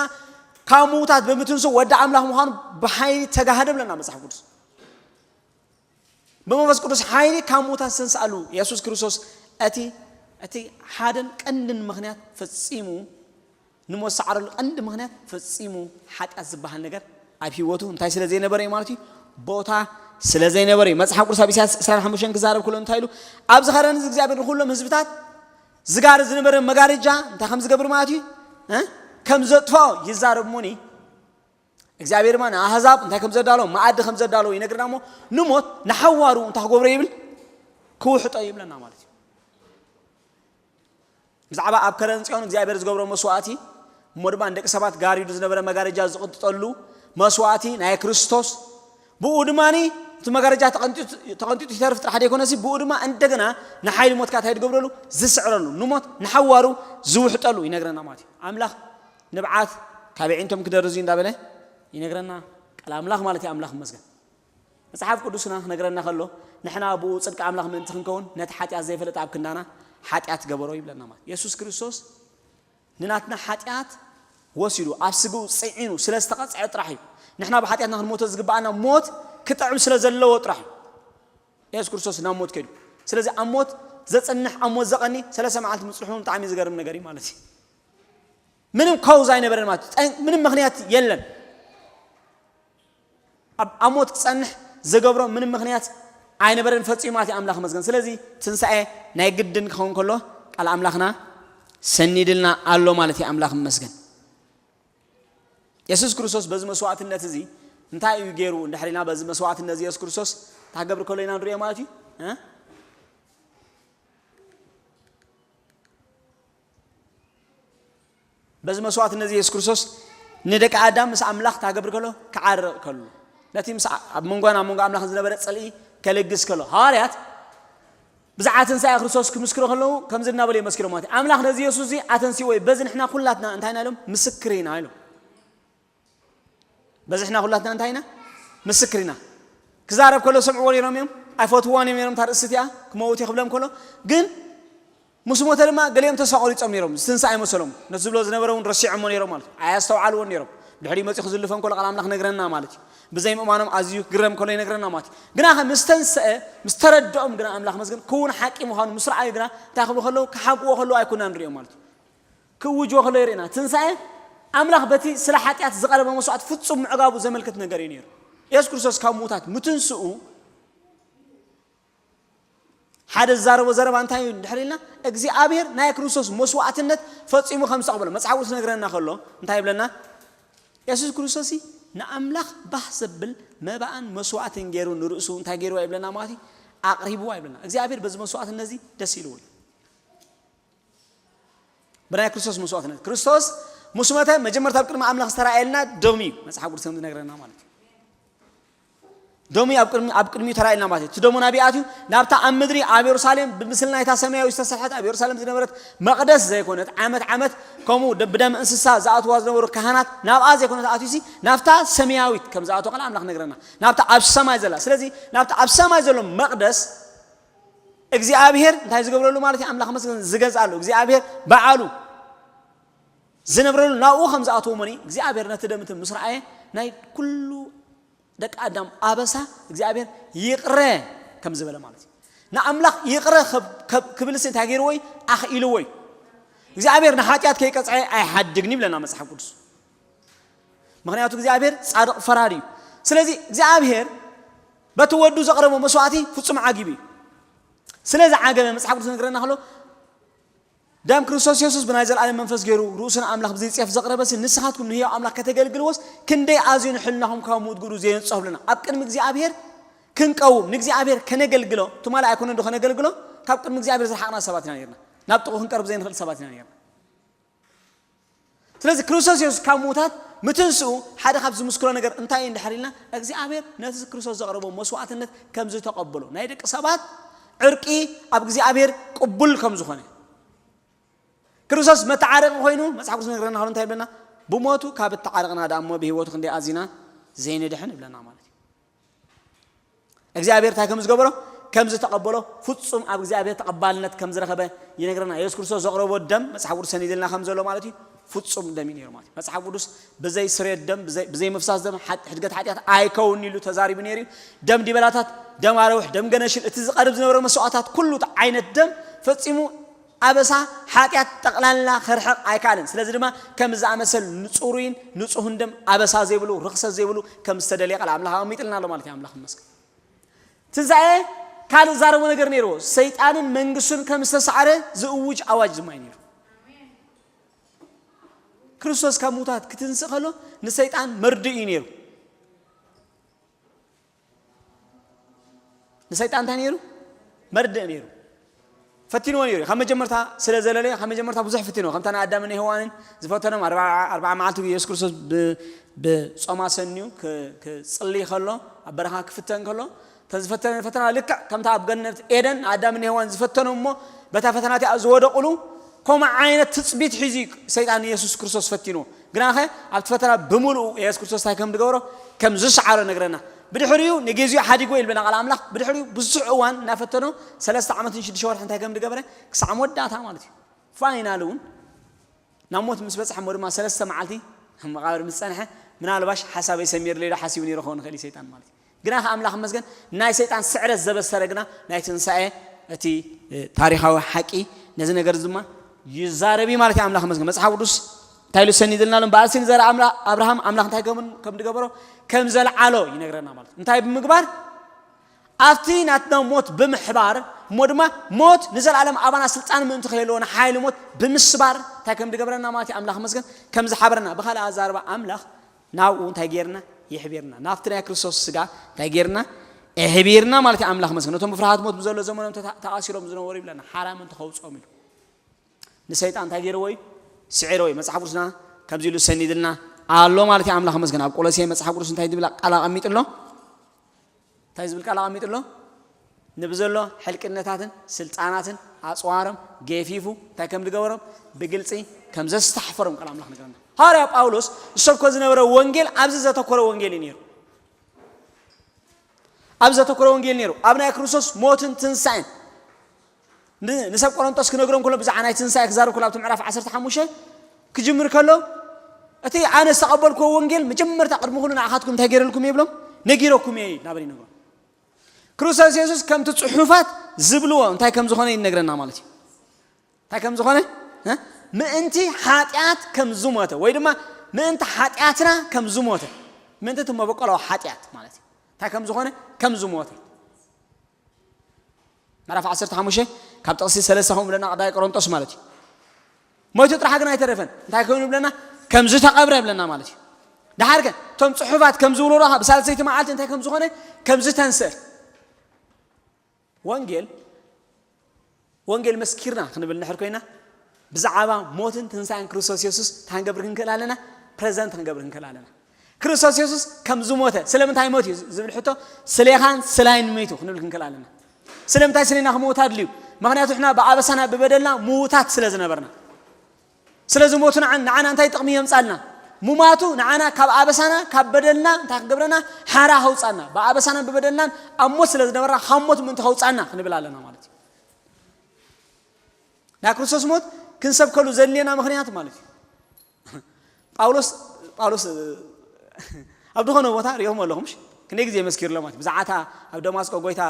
ካብ ምዉታት ብምትንስኡ ወዲ ኣምላኽ ምዃኑ ብሓይሊ ተጋህደ ብለና መጽሓፍ ቅዱስ። ብመንፈስ ቅዱስ ሓይሊ ካብ ምዉታት ዝተንስኣሉ የሱስ ክርስቶስ እቲ፣ እቲ ሓደን ቀንድን ምኽንያት ፈጺሙ ንሞት ዝሰዓረሉ ቀንዲ ምኽንያት ፈጺሙ ሓጢኣት ዝበሃል ነገር ኣብ ህይወቱ እንታይ ስለ ዘይነበረ እዩ ማለት እዩ? ቦታ ስለ ዘይነበረ እዩ። መጽሓፍ ቅዱስ ኣብ ኢሳያስ ዕስራን ሓሙሽተን ክዛረብ ከሎ እንታይ ኢሉ? ኣብ ዝኸረን እዚ እግዚኣብሔር ንኹሎም ህዝብታት ዝጋርድ ዝነበረ መጋረጃ እንታይ ከም ዝገብር ማለት እዩ? እ? ከም ዘጥፍኦ ይዛረብ እሞኒ። እግዚኣብሔር ድማ ንኣህዛብ እንታይ ከም ዘዳሎ፣ መኣዲ ከም ዘዳሎ ይነግርና እሞ ንሞት ንሓዋሩ እንታይ ክገብሮ ይብል? ክውሕጦ ይብለና ማለት እዩ። ብዛዕባ ኣብ ከረን ጽዮን እግዚኣብሔር ዝገብሮ መስዋእቲ እሞ ድማ ንደቂ ሰባት ጋሪዱ ዝነበረ መጋረጃ ዝቕንጥጠሉ መስዋእቲ ናይ ክርስቶስ ብኡ ድማ እቲ መጋረጃ ተቐንጢጡ ይተርፍ ጥራሕ ዘይኮነሲ ብኡ ድማ እንደገና ንሓይሊ ሞትካ እንታይ ዝገብረሉ? ዝስዕረሉ፣ ንሞት ንሓዋሩ ዝውሕጠሉ ይነግረና ማለት እዩ። ኣምላኽ ንብዓት ካብ ኣዒንቶም ክደርዝ እዩ እንዳበለ ይነግረና ቃል ኣምላኽ ማለት እዩ። ኣምላኽ ይመስገን። መጽሓፍ ቅዱስና ክነግረና ከሎ ንሕና ብኡ ጽድቂ ኣምላኽ ምእንቲ ክንከውን ነቲ ሓጢኣት ዘይፈለጠ ኣብ ክንዳና ሓጢኣት ገበሮ ይብለና ማለት። የሱስ ክርስቶስ ንናትና ሓጢኣት ወሲዱ ኣብ ስግኡ ጽዒኑ ስለ ዝተቐጽዐ ጥራሕ እዩ። ንሕና ብሓጢኣትና ክንሞቶ ዝግብኣና ሞት ክጥዕም ስለ ዘለዎ ጥራሕ እዩ። የሱስ ክርስቶስ ናብ ሞት ከይዱ። ስለዚ ኣብ ሞት ዘጽንሕ ኣብ ሞት ዘቐኒ ሰለስተ መዓልቲ ምጽንሑ ብጣዕሚ ዝገርም ነገር እዩ ማለት እዩ። ምንም ካውዝ ኣይነበረን ማለት እዩ። ጠን- ምንም ምኽንያት የለን። ኣብ ኣብ ሞት ክጸንሕ ዘገብሮ ምንም ምኽንያት ኣይነበረን ፈጺሙ ማለት እዩ። ኣምላኽ መስገን። ስለዚ ትንሳኤ ናይ ግድን ክኸውን ከሎ ቃል ኣምላኽና ሰኒድልና ኣሎ ማለት እዩ። ኣምላኽ መስገን። የሱስ ክርስቶስ በዚ መስዋዕትነት እዚ እንታይ እዩ ገይሩ? እንድሕር ኢልና በዚ መስዋዕትነት እዚ የሱስ ክርስቶስ እንታይ ክገብር ከሎ ኢና ንሪኦ ማለት እዩ። እ? በዚ መስዋዕትነት እዚ የሱስ ክርስቶስ ንደቂ ኣዳም ምስ ኣምላኽ እንታይ ክገብር ከሎ? ክዓርቕ ከሎ። ነቲ ምስ ኣብ መንጎን ኣብ መንጎ ኣምላኽን ዝነበረ ጽልኢ ከልግስ ከሎ። ሃዋርያት ብዛዕባ ትንሳኤ ክርስቶስ ክምስክሩ ከለዉ ከምዚ እናበሉ እዮም መስኪሮም ማለት እዩ። ኣምላኽ ነዚ የሱስ እዚ ኣተንሲዎ እዩ። በዚ ንሕና ኩላትና እንታይ ኢና ኢሎም? ምስክር ኢና ኢሎም። በዚ ንሕና ኩላትና እንታይ ኢና? ምስክር ኢና። ክዛረብ ከሎ ሰምዕዎ ነይሮም እዮም። ኣይፈትውዋን እዮም ነይሮም እታ ርእሲ እቲኣ ክመውት ክብሎም ከሎ ግን ምስ ሞተ ድማ ገሊኦም ተስፋ ቆሪጾም ነይሮም። ዝትንሳ ኣይመሰሎም። ነቲ ዝብሎ ዝነበረ እውን ረሲዖሞ ነይሮም ማለት እዩ። ኣያስተውዓልዎን ነይሮም። ድሕሪ መጺኡ ክዝልፎም ከሎ ቃል ኣምላኽ ነግረና ማለት እዩ። ብዘይ ምእማኖም ኣዝዩ ክግረም ከሎ ይነግረና ማለት እዩ። ግና ከ ምስ ተንስአ ምስ ተረድኦም ግና ኣምላኽ መስገን ክውን ሓቂ ምዃኑ ምስ ረኣዩ ግና እንታይ ክብሉ ከለዉ ክሓብእዎ ከለዉ ኣይኮና ንሪኦም ማለት እዩ። ክእውጅዎ ከለዉ የርእና። ትንሳኤ ኣምላኽ በቲ ስለ ሓጢኣት ዝቐረበ መስዋዕት ፍጹም ምዕጋቡ ዘመልክት ነገር እዩ ነይሩ። የሱስ ክርስቶስ ካብ ምዉታት ምትንስኡ ሓደ ዝዛረቦ ዘረባ እንታይ እዩ እንድሕር ኢልና እግዚኣብሔር ናይ ክርስቶስ መስዋዕትነት ፈጺሙ ከም ዝተቐበሎ መጽሓፍ ቅዱስ ነግረና ከሎ እንታይ ይብለና? የሱስ ክርስቶስ ንኣምላኽ ባህ ዘብል መባእን መስዋዕትን ገይሩ ንርእሱ እንታይ ገይርዋ ይብለና ማለት እዩ? ኣቕሪብዋ ይብለና። እግዚኣብሔር በዚ መስዋዕትነት እዚ ደስ ኢልዎ እዩ። ብናይ ክርስቶስ መስዋዕትነት ክርስቶስ ምስ መተ መጀመርታ ኣብ ቅድሚ ኣምላኽ ዝተራእየልና ደሙ እዩ መጽሓፍ ቅዱስ ከም ዝነግረና ማለት እዩ። ደሙ ኣብ ቅድሚ ኣብ ቅድሚኡ ተራእየልና ማለት እዩ። እቲ ደሙ ናበይ ኣትዩ? ናብታ ኣብ ምድሪ ኣብ የሩሳሌም ብምስሊ ናይታ ሰማያዊ ዝተሰርሐት ኣብ የሩሳሌም ዝነበረት መቕደስ ዘይኮነት ዓመት ዓመት ከምኡ ደ- ብደም እንስሳ ዝኣትዋ ዝነበሩ ካህናት ናብኣ ዘይኮነት ኣትዩሲ ናብታ ሰማያዊት ከም ዝኣትወ ቃል ኣምላኽ ነግረና። ናብታ ኣብ ሰማይ ዘላ ስለዚ ናብታ ኣብ ሰማይ ዘሎ መቕደስ እግዚኣብሔር እንታይ ዝገብረሉ ማለት እዩ? ኣምላኽ መስገን ዝገዝኣሉ እግዚኣብሔር በዓሉ ዝነብረሉ ናብኡ ከም ዝኣትዎ መኒ እግዚኣብሔር ነቲ ደምቲ ምስ ረኣየ ናይ ኩሉ ደቂ ኣዳም ኣበሳ እግዚኣብሔር ይቕረ ከም ዝበለ ማለት እዩ። ንኣምላኽ ይቕረ ክብ- ክብ- ክብልሲ እንታይ ገይርዎ እዩ? ኣኽኢልዎ እዩ። እግዚኣብሔር ንሓጢኣት ከይቀፅዐ ኣይሓድግን ይብለና መፅሓፍ ቅዱስ። ምክንያቱ እግዚኣብሔር ፃድቕ ፈራድ እዩ። ስለዚ እግዚኣብሔር በቲ ወዱ ዘቕረቦ መስዋዕቲ ፍጹም ዓጊቡ እዩ። ስለዚ ዓገበ መፅሓፍ ቅዱስ ነግረና ከሎ ደም ክርስቶስ የሱስ ብናይ ዘለኣለም መንፈስ ገይሩ ርእሱ ንኣምላኽ ብዘይፅየፍ ዘቕረበሲ ንስኻትኩም ንህያው ኣምላኽ ከተገልግልዎስ ክንደይ ኣዝዩ ንሕልናኹም ካብ ምውት ግብሩ ዘየንጽሆ ብለና ኣብ ቅድሚ እግዚኣብሔር ክንቀውም ንእግዚኣብሔር ከነገልግሎ ትማሊ ኣይኮነ ዶ ከነገልግሎ ካብ ቅድሚ እግዚኣብሔር ዝረሓቕና ሰባት ኢና ነርና ናብ ጥቑ ክንቀርብ ዘይንኽእል ሰባት ኢና ነርና ስለዚ ክርስቶስ የሱስ ካብ ምዉታት ምትንስኡ ሓደ ካብ ዝምስክሮ ነገር እንታይ እዩ እንድሕር ኢልና እግዚኣብሔር ነቲ ክርስቶስ ዘቕረቦ መስዋዕትነት ከም ዝተቐበሎ ናይ ደቂ ሰባት ዕርቂ ኣብ እግዚኣብሔር ቅቡል ከም ዝኾነ ክርስቶስ መተዓረቂ ኮይኑ መጽሓፍ ቅዱስ ነግረና ከሎ እንታይ ይብለና ብሞቱ ካብ እተዓረቕና ደኣ እሞ ብህይወቱ ክንደይ ኣዚና ዘይንድሕን ይብለና ማለት እዩ እግዚኣብሔር እንታይ ከም ዝገበሮ ከም ዝተቐበሎ ፍጹም ኣብ እግዚኣብሔር ተቐባልነት ከም ዝረኸበ ይነግረና የሱስ ክርስቶስ ዘቕረቦ ደም መጽሓፍ ቅዱስ ሰኒድልና ከም ዘሎ ማለት እዩ ፍጹም ደም እዩ ነይሩ ማለት እዩ መጽሓፍ ቅዱስ ብዘይ ስሬት ደም ብዘይ ምፍሳስ ደም ሕድገት ሓጢኣት ኣይከውን ኢሉ ተዛሪቡ ነይሩ እዩ ደም ዲበላታት ደም ኣረውሕ ደም ገነሽል እቲ ዝቐርብ ዝነበረ መስዋዕታት ኩሉ ዓይነት ደም ፈጺሙ ኣበሳ፣ ሓጢኣት ጠቕላላ ክርሕቕ ኣይከኣልን። ስለዚ ድማ ከም ዝኣመሰል ንጹሩይን ንጹህን ደም፣ ኣበሳ ዘይብሉ፣ ርኽሰት ዘይብሉ ከም ዝተደልየ ቃል ኣምላኽ ኣቐሚጥልና ኣሎ ማለት እዩ። ኣምላኽ ይመስገን። ትንሳኤ ካልእ ዛረቦ ነገር ነይርዎ። ሰይጣንን መንግስቱን ከም ዝተሳዕረ ዝእውጅ ኣዋጅ ድማ እዩ ነይሩ። ክርስቶስ ካብ ምውታት ክትንስእ ከሎ ንሰይጣን መርድእ እዩ ነይሩ። ንሰይጣን እንታይ ነይሩ? መርድእ ነይሩ። ፈቲንዎ ነይሩ። ካብ መጀመርታ ስለ ዘለለዮ፣ ካብ መጀመርታ ብዙሕ ፈቲንዎ። ከምታ ንኣዳምን ሄዋንን ዝፈተኖም ኣርብዓ፣ ኣርብዓ መዓልቲ የሱስ ክርስቶስ ብ-፣ ብጾማ ሰንዩ ክ-፣ ክጽሊ ከሎ፣ ኣብ በረኻ ክፍተን ከሎ፣ እተን ዝፈተነ ፈተና ልክዕ ከምታ ኣብ ገነት ኤደን ንኣዳምን ሄዋን ዝፈተኖም እሞ፣ በታ ፈተና እቲኣ ዝወደቑሉ፣ ከምኡ ዓይነት ትጽቢት ሒዙ እዩ ሰይጣን ንየሱስ ክርስቶስ ፈቲንዎ። ግናኸ ኣብቲ ፈተና ብምሉኡ የሱስ ክርስቶስ እንታይ ከም ዝገበሮ ከም ዝሰዓሮ ነግረና። ብድሕሪኡ ንግዜኡ ሓዲግዎ ኢልበና ቃል ኣምላኽ። ብድሕሪኡ ብዙሕ እዋን እናፈተኖ ሰለስተ ዓመትን ሽዱሽተ ወርሒ እንታይ ከም ዝገበረ ክሳዕ መወዳእታ ማለት እዩ። ፋይናል እውን ናብ ሞት ምስ በጽሐ እሞ ድማ ሰለስተ መዓልቲ ኣብ መቓብር ምስ ጸንሐ ምናልባሽ ሓሳበይ ሰሚርለይ ዶ ሓሲቡ ነይሩ ክኸውን ይኽእል እዩ ሰይጣን ማለት እዩ። ግና ከኣ ኣምላኽ ይመስገን ናይ ሰይጣን ስዕረት ዘበሰረ ግና ናይ ትንሳኤ እቲ፣ እ፣ ታሪኻዊ ሓቂ ነዚ ነገር እዚ ድማ ይዛረብ እዩ ማለት እዩ። ኣምላኽ ይመስገን። መጽሓፍ ቅዱስ እንታይ ኢሉ ሰኒድልና ኣሎ? እምበኣርሲ ንዘር ኣምላ-፣ ኣብርሃም ኣምላኽ እንታይ ከም፣ ከም ዝገበሮ ከም ዘልዓሎ ይነግረና ማለት እዩ። እንታይ ብምግባር? ኣብቲ ናትና ሞት ብምሕባር እሞ ድማ ሞት ንዘለኣለም ኣባና ስልጣን ምእንቲ ከየለዎ ንሓይሊ ሞት ብምስባር እንታይ ከም ዝገበረና ማለት እዩ። ኣምላኽ ይመስገን ከም ዝሓበረና። ብኻልእ ኣዛርባ ኣምላኽ ናብኡ እንታይ ጌርና? የሕቢርና። ናብቲ ናይ ክርስቶስ ስጋ እንታይ ጌርና? ኣሕቢርና ማለት እዩ። ኣምላኽ ይመስገን። ነቶም ብፍርሃት ሞት ብዘሎ ዘመኖም ተታ-፣ ተኣሲሮም ዝነበሩ ይብለና፣ ሓራ ምእንቲ ከውጽኦም ኢሉ። ንሰይጣን እንታይ ገይርዎ እዩ? ስዒርዎ እዩ። መጽሓፍ ቅዱስና ከምዚ ኢሉ ሰኒድልና ኣሎ ማለት እዩ። ኣምላኽ ይመስገን። ኣብ ቆሎሴ መጽሓፍ ቅዱስ እንታይ ዝብል ቃል ኣቐሚጡ ኣሎ? እንታይ ዝብል ቃል ኣቐሚጡ ኣሎ? ንብዘሎ ሕልቅነታትን ስልጣናትን ኣጽዋሮም ገፊፉ እንታይ ከም ዝገበሮም ብግልጺ ከም ዘስታሕፈሮም ቃል ኣምላኽ ነገረና። ሃዋርያ ጳውሎስ ዝሰብኮ ዝነበረ ወንጌል ኣብዚ ዘተኮረ ወንጌል እዩ ነይሩ። ኣብ ዘተኮረ ወንጌል ነይሩ። ኣብ ናይ ክርስቶስ ሞትን ትንሳኤን ን-፣ ንሰብ ቆሮንጦስ ክነግሮም ከሎ ብዛዕባ ናይ ትንሳኤ ክዛረብ ከሎ ኣብቲ ምዕራፍ ዓሰርተ ሓሙሽተ ክጅምር ከሎ እቲ ኣነ ዝተቐበልክዎ ወንጌል መጀመርታ ቅድሚ ኩሉ ንዓኻትኩም እንታይ ገይረልኩም እየ ይብሎም? ነጊረኩም እየ እናበለ ይነግሮም። ክርስቶስ የሱስ ከምቲ ጽሑፋት ዝብልዎ እንታይ ከም ዝኾነ ይነግረና ማለት እዩ። እንታይ ከም ዝኾነ? እ? ምእንቲ ሓጢኣት ከም ዝሞተ ወይ ድማ ምእንቲ ሓጢኣትና ከም ዝሞተ፣ ምእንቲ እቲ መበቆላዊ ሓጢኣት ማለት እዩ። እንታይ ከም ዝኾነ? ከም ዝሞተ። ምዕራፍ ዓሰርተ ሓሙሽተ ካብ ጥቕሲ ሰለስተ ከምኡ ብለና ቀዳማይ ቆሮንጦስ ማለት እዩ። ሞይቱ ጥራሕ ግን ኣይተረፈን። እንታይ ኮይኑ ብለና? ከም ዝተቐብረ ብለና ማለት እዩ። ደሓር ከ እቶም ጽሑፋት ከም ዝብልዎ ብሳልሰይቲ መዓልቲ እንታይ ከም ዝኾነ? ከም ዝተንስእ። ወንጌል፣ ወንጌል መስኪርና ክንብል ንሕር ኮይና ብዛዕባ ሞትን ትንሳኤን ክርስቶስ የሱስ እንታይ ክንገብር ክንክእል ኣለና? ፕረዘንት ክንገብር ክንክእል ኣለና። ክርስቶስ የሱስ ከም ዝሞተ፣ ስለምንታይ ሞት እዩ ዝብል ሕቶ ስሌኻን ስላይን ሞይቱ ክንብል ክንክእል ኣለና። ስለምንታይ ስሌና ክመውት ኣድልዩ? ምኽንያቱ ንሕና ብኣበሳና ብበደልና ምዉታት ስለ ዝነበርና። ስለዚ ሞቱ ንዓ-፣ ንዓና እንታይ ጥቕሚ የምጻልና? ሙማቱ ንዓና ካብ ኣበሳና ካብ በደልና እንታይ ክገብረና? ሓራ ከውጻና። ብኣበሳናን ብበደልናን ኣብ ሞት ስለ ዝነበርና ካብ ሞት ምእንቲ ከውጻና ክንብል ኣለና ማለት እዩ። ናይ ክርስቶስ ሞት ክንሰብከሉ ዘድልየና ምኽንያት ማለት እዩ። ጳውሎስ፣ ጳውሎስ ኣብ ዝኾነ ቦታ ሪእኹም ኣለኹም፣ እሺ? ክንደይ ግዜ መስኪሩ ኣሎ ማለት እዩ። ብዛዕባ እታ ኣብ ደማስቆ ጎይታ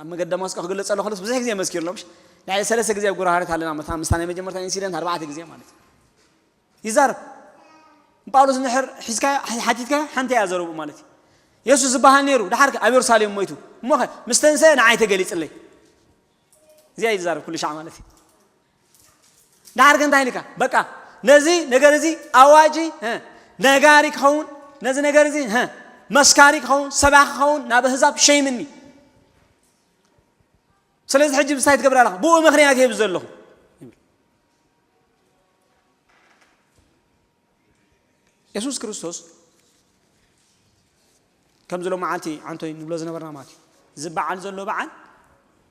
ኣብ መገዲ ደማስቆ ክግለጸሉ ከሎስ ብዙሕ ግዜ መስኪሩ ኣሎ፣ እሺ? ልዕሊ ሰለስተ ግዜ ኣብ ጉራሃርት ኣለና፣ መታ-፣ ምስታ ናይ መጀመርታ ኢንሲደንት ኣርባዕተ ግዜ ማለት እዩ። ይዛረብ። ጳውሎስ እንድሕር ሒዝካ፣ ሓቲትካ ሓንቲ እያ ዘረብኡ ማለት እዩ። የሱስ ዝበሃል ነይሩ፣ ደሓር ከ ኣብ የሩሳሌም ሞይቱ። እሞ ኸ ምስ ተንሰአ ንዓይ ተገሊጽለይ። እዚኣ እዩ ዝዛረብ ኩሉ ሻዕ ማለት እዩ። ደሓር ከ እንታይ ኢልካ? በቃ ነዚ ነገር እዚ ኣዋጂ፣ እ፣ ነጋሪ ክኸውን፣ ነዚ ነገር እዚ፣ እ፣ መስካሪ ክኸውን፣ ሰባኺ ክኸውን፣ ናብ ኣህዛብ ሸይምኒ። ስለዚ ሕጂ ምስታይ ትገብር ኣለኻ? ብኡ ምኽንያት እየ ዘለኹ። የሱስ ክርስቶስ ከምዚ ሎመዓልቲ ዓንቶይ ንብሎ ዝነበርና ማለት እዩ። ዝበዓል ዘሎ በዓል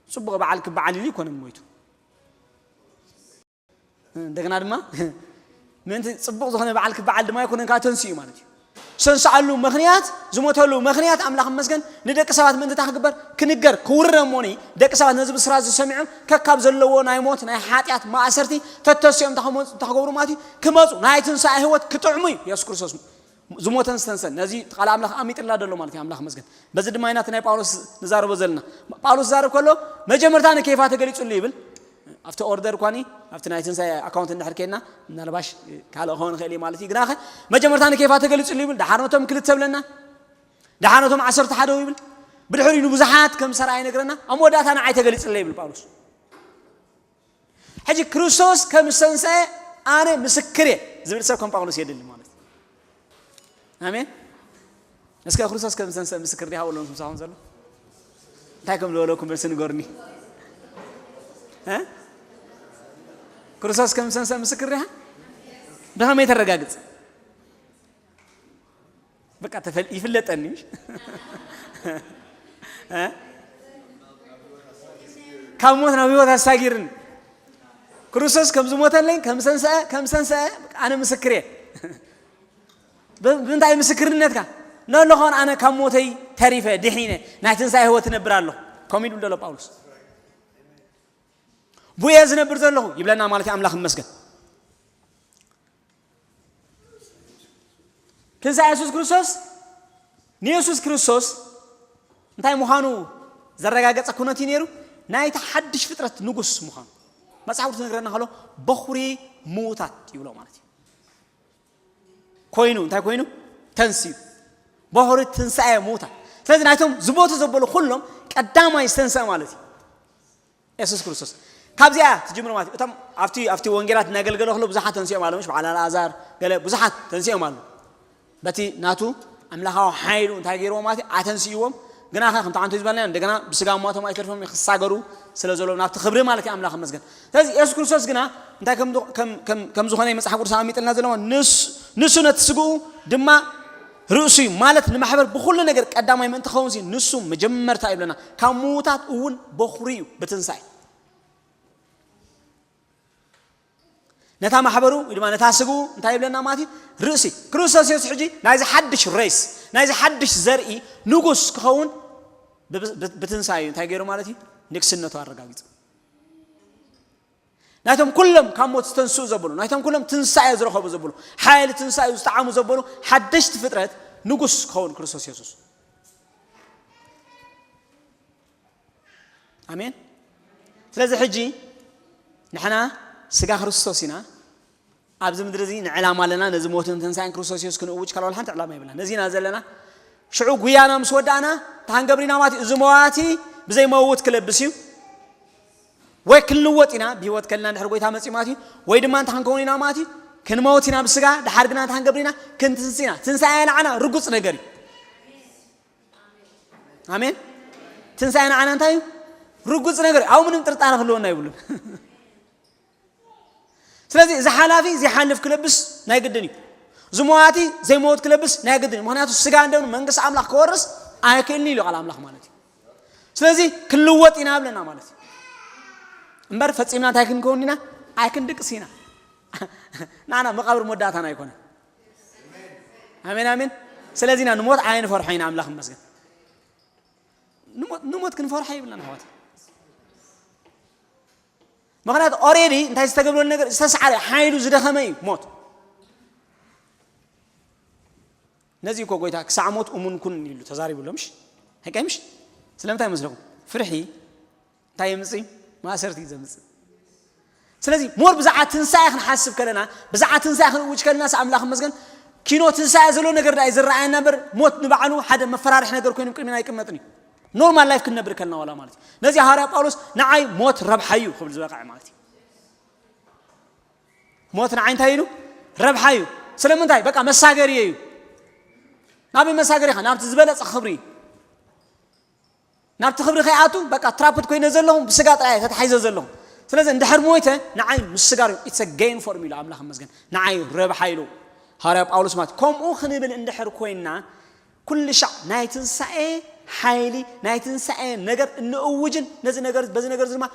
ጽቡቕ በዓል ክበዓል ኢሉ ኣይኮነን ሞይቱ። እንደገና ድማ ምእንቲ ጽቡቕ ዝኾነ በዓል ክበዓል ድማ ኣይኮነን፣ ከዓ ተንሲኡ ማለት እዩ። ዝተንስኣሉ ምኽንያት፣ ዝሞተሉ ምኽንያት ኣምላኽ ይመስገን ንደቂ ሰባት ምእንቲ እንታይ ክግበር? ክንገር፣ ክውረ እሞኒ ደቂ ሰባት ነዚ ብስራት ዝሰሚዖም ከካብ ዘለዎ ናይ ሞት ናይ ሓጢኣት ማእሰርቲ ተተሲኦም እንታይ ክመጹ፣ እንታይ ክገብሩ ማለት እዩ? ክመጹ፣ ናይ ትንሳኤ ህይወት ክጥዕሙ እዩ የሱስ ክርስቶስ ዝሞተን ዝተንሰን። ነዚ ቃል ኣምላኽ ኣሚጥልና ደሎ ማለት እዩ። ኣምላኽ ይመስገን። በዚ ድማ ኢና እቲ ናይ ጳውሎስ ንዛረቦ ዘለና። ጳውሎስ ዝዛረብ ከሎ መጀመርታ ንኬፋ ተገሊጹሉ ይብል። ኣብቲ ኦርደር ኳኒ ኣብቲ ናይ ትንሳኤ ኣካውንት እንድሕር ከይድና ምናልባሽ ካልእ ክኸውን ይኽእል እዩ ማለት እዩ። ግናኸ መጀመርታ ንኬፋ ተገሊጹሉ ይብል፣ ደሓር ነቶም ክልተ ብለና፣ ደሓር ነቶም ዓሰርተ ሓደ ይብል፣ ብድሕሪኡ ንብዙሓት ከም ዝሰርኣ ይነግረና፣ ኣብ መወዳእታ ንዓይ ተገሊጹለይ ይብል ጳውሎስ። ሕጂ ክርስቶስ ከም ዝተንስአ ኣነ ምስክር እየ ዝብል ሰብ ከም ጳውሎስ የድሊ ማለት እዩ። ኣሜን። እስከ ክርስቶስ ከም ዝተንስአ ምስክር ዲኻ በሎም ምሳኹም ዘሎ እንታይ ከም ዝበለኩም መልሲ ንገሩኒ። እ? ክርስቶስ ከም ዝተንስአ ምስክር ዲኻ? ብኸመይ ተረጋግጽ? በቃ ተፈል ይፍለጠኒ። እ? ካብ ሞት ናብ ህይወት ኣሳጊርኒ። ክርስቶስ ከም ዝሞተለይ ከም ዝተንስአ ከም ዝተንስአ ኣነ ምስክር እየ። ብ- ብምንታይ ምስክርነትካ? ነለኾን ኣነ ካብ ሞተይ ተሪፈ ድሒነ ናይ ትንሳኤ ህይወት እነብር ኣለኹ። ከምኡ ይብል ዘሎ ጳውሎስ። ብኡ እየ ዝነብር ዘለኹ ይብለና ማለት እዩ። ኣምላኽ ይመስገን። ትንሳኤ የሱስ ክርስቶስ ንየሱስ ክርስቶስ እንታይ ምዃኑ ዘረጋገጸ ኩነት እዩ ነይሩ። ናይቲ ሓድሽ ፍጥረት ንጉስ ምዃኑ መጽሓፍ ቅዱስ ዝነግረና ከሎ በኹሪ ምዉታት ይብሎ ማለት እዩ። ኮይኑ እንታይ ኮይኑ ተንስዩ በኹሪ ትንሳኤ ምዉታት። ስለዚ ናይቶም ዝሞቱ ዘበሉ ኩሎም ቀዳማይ ዝተንስአ ማለት እዩ። የሱስ ክርስቶስ ካብዚኣ ትጅምር ማለት እዩ። እቶም ኣብቲ ኣብቲ ወንጌላት እናገልገለ ክሎ ብዙሓት ተንስኦም ኣለዉ። ምሽ በዓል ኣልኣዛር ገለ ብዙሓት ተንስኦም ኣለዉ። በቲ ናቱ ኣምላኻዊ ሓይሉ እንታይ ገይርዎም ማለት እዩ? ኣተንስእዎም። ግና ኸ ከምቲ ዓንቶ ዝበልናዮ እንደገና ብስጋ ሟቶም ኣይተርፎም ክሳገሩ ስለ ዘለዉ ናብቲ ክብሪ ማለት እዩ። ኣምላኽ ይመስገን። ስለዚ የሱስ ክርስቶስ ግና እንታይ ከም ከም ከም ከም ዝኾነ መጽሓፍ ቅዱስ ኣቐሚጥልና ዘለዎ ንስ ንሱ ነቲ ስግኡ ድማ ርእሱ እዩ ማለት ንማሕበር ብኹሉ ነገር ቀዳማይ ምእንቲ ኸውን ንሱ መጀመርታ ይብለና። ካብ ምዉታት እውን በኹሪ እዩ ብትንሳኤ። ነታ ማሕበሩ ወይ ድማ ነታ ስግኡ እንታይ ይብለና ማለት እዩ? ርእሲ። ክርስቶስ የሱስ ሕጂ ናይዚ ሓድሽ ሬስ ናይዚ ሓድሽ ዘርኢ ንጉስ ክኸውን ብትንሳኤ እዩ እንታይ ገይሩ ማለት እዩ? ንግስነቱ ኣረጋጊጹ። ናይቶም ኩሎም ካብ ሞት ዝተንስኡ ዘብሉ ናይቶም ኩሎም ትንሳኤ ዝረኸቡ ዘብሉ ሓይሊ ትንሳኤ ዝጠዓሙ ዘበሉ ሓደሽቲ ፍጥረት ንጉስ ክኸውን ክርስቶስ የሱስ። ኣሜን። ስለዚ ሕጂ ንሕና ስጋ ክርስቶስ ኢና። ኣብዚ ምድሪ እዚ ንዕላማ ኣለና። ነዚ ሞትን ትንሳኤን ክርስቶስ የሱስ ክንእውጅ ካልእ ሓንቲ ዕላማ የብልና። ነዚ ኢና ዘለና። ሽዑ ጉያና ምስ ወዳእና ተሃንገብሪና ማለት እዩ። እዚ መዋቲ ብዘይ መውት ክለብስ እዩ። ወይ ክንልወጥ ኢና ብህይወት ከልና ድሕሪ ጎይታ መፂኡ ማለት እዩ። ወይ ድማ እንታይ ክንከውን ኢና ማለት እዩ? ክንመውት ኢና ብስጋ ድሓር ግና እንታይ ክንገብር ኢና? ክንትንስ ኢና። ትንሳኤ ንዓና ርጉፅ ነገር እዩ። ኣሜን። ትንሳኤ ንዓና እንታይ እዩ? ርጉፅ ነገር እዩ። ኣብ ምንም ጥርጣረ ክህልወና ይብሉን። ስለዚ እዚ ሓላፊ ዘይሓልፍ ክለብስ ናይ ግድን እዩ። ዝመዋቲ ዘይመወት ክለብስ ናይ ግድን እዩ። ምክንያቱ ስጋ እንደምን መንግስቲ ኣምላኽ ክወርስ ኣይክእልን ኢሉ ቃል ኣምላኽ ማለት እዩ። ስለዚ ክንልወጥ ኢና ብለና ማለት እዩ። እምበር ፈፂምና እንታይ ክንከውን ኢና? ኣይክንድቅስ ኢና። ንዓና መቃብር መወዳእታና ኣይኮነን። ኣሜን ኣሜን። ስለዚ ኢና ንሞት ኣይንፈርሖ ኢና። ኣምላኽ ይመስገን። ንሞት ክንፈርሖ ይብልና ኣሕዋት። ምክንያቱ ኦሬዲ እንታይ ዝተገብረሉ ነገር ዝተሰዓረ ሓይሉ ዝደኸመ እዩ ሞት። ነዚ እኮ ጎይታ ክሳዕ ሞት እሙን ኩን ኢሉ ተዛሪቡ ኣሎ። ምሽ ሕቀይ ምሽ ስለምንታይ ይመስለኩም? ፍርሒ እንታይ የምፅእ? ማእሰርቲ እዩ ዘምፅእ። ስለዚ ሞር ብዛዕባ ትንሳኤ ክንሓስብ ከለና ብዛዕባ ትንሳኤ ክንእውጅ ከለና ኣምላኽ መስገን ኪኖ ትንሳኤ ዘሎ ነገር ዳ ዝረኣየና እምበር ሞት ንባዕሉ ሓደ መፈራርሒ ነገር ኮይኑ ቅድሚና ኣይቅመጥን እዩ። ኖርማል ላይፍ ክንነብር ከለና ዋላ ማለት እዩ። ነዚ ሃዋርያ ጳውሎስ ንዓይ ሞት ረብሓ እዩ ክብል ዝበቃዕ ማለት እዩ። ሞት ንዓይ እንታይ ኢሉ? ረብሓ እዩ። ስለምንታይ? በቃ መሳገሪ እዩ። ናበይ መሳገሪ ኢኻ? ናብቲ ዝበለጸ ክብሪ። ናብቲ ክብሪ ከይኣቱ በቃ ትራፕድ ኮይነ ዘለኹ ብስጋ ጥራይ ተታሒዘ ዘለኹ። ስለዚ እንድሕር ሞይተ ንዓይ ምስጋር እዩ። It's a gain for me ኢሉ ኣምላኽ መስገን። ንዓይ ረብሓ ኢሉ ሃዋርያ ጳውሎስ ማለት። ከምኡ ክንብል እንድሕር ኮይና ኩሉ ሻዕ ናይ ትንሳኤ ሓይሊ ናይ ትንሳኤ ነገር እንእውጅን ነዚ ነገር በዚ ነገር ድማ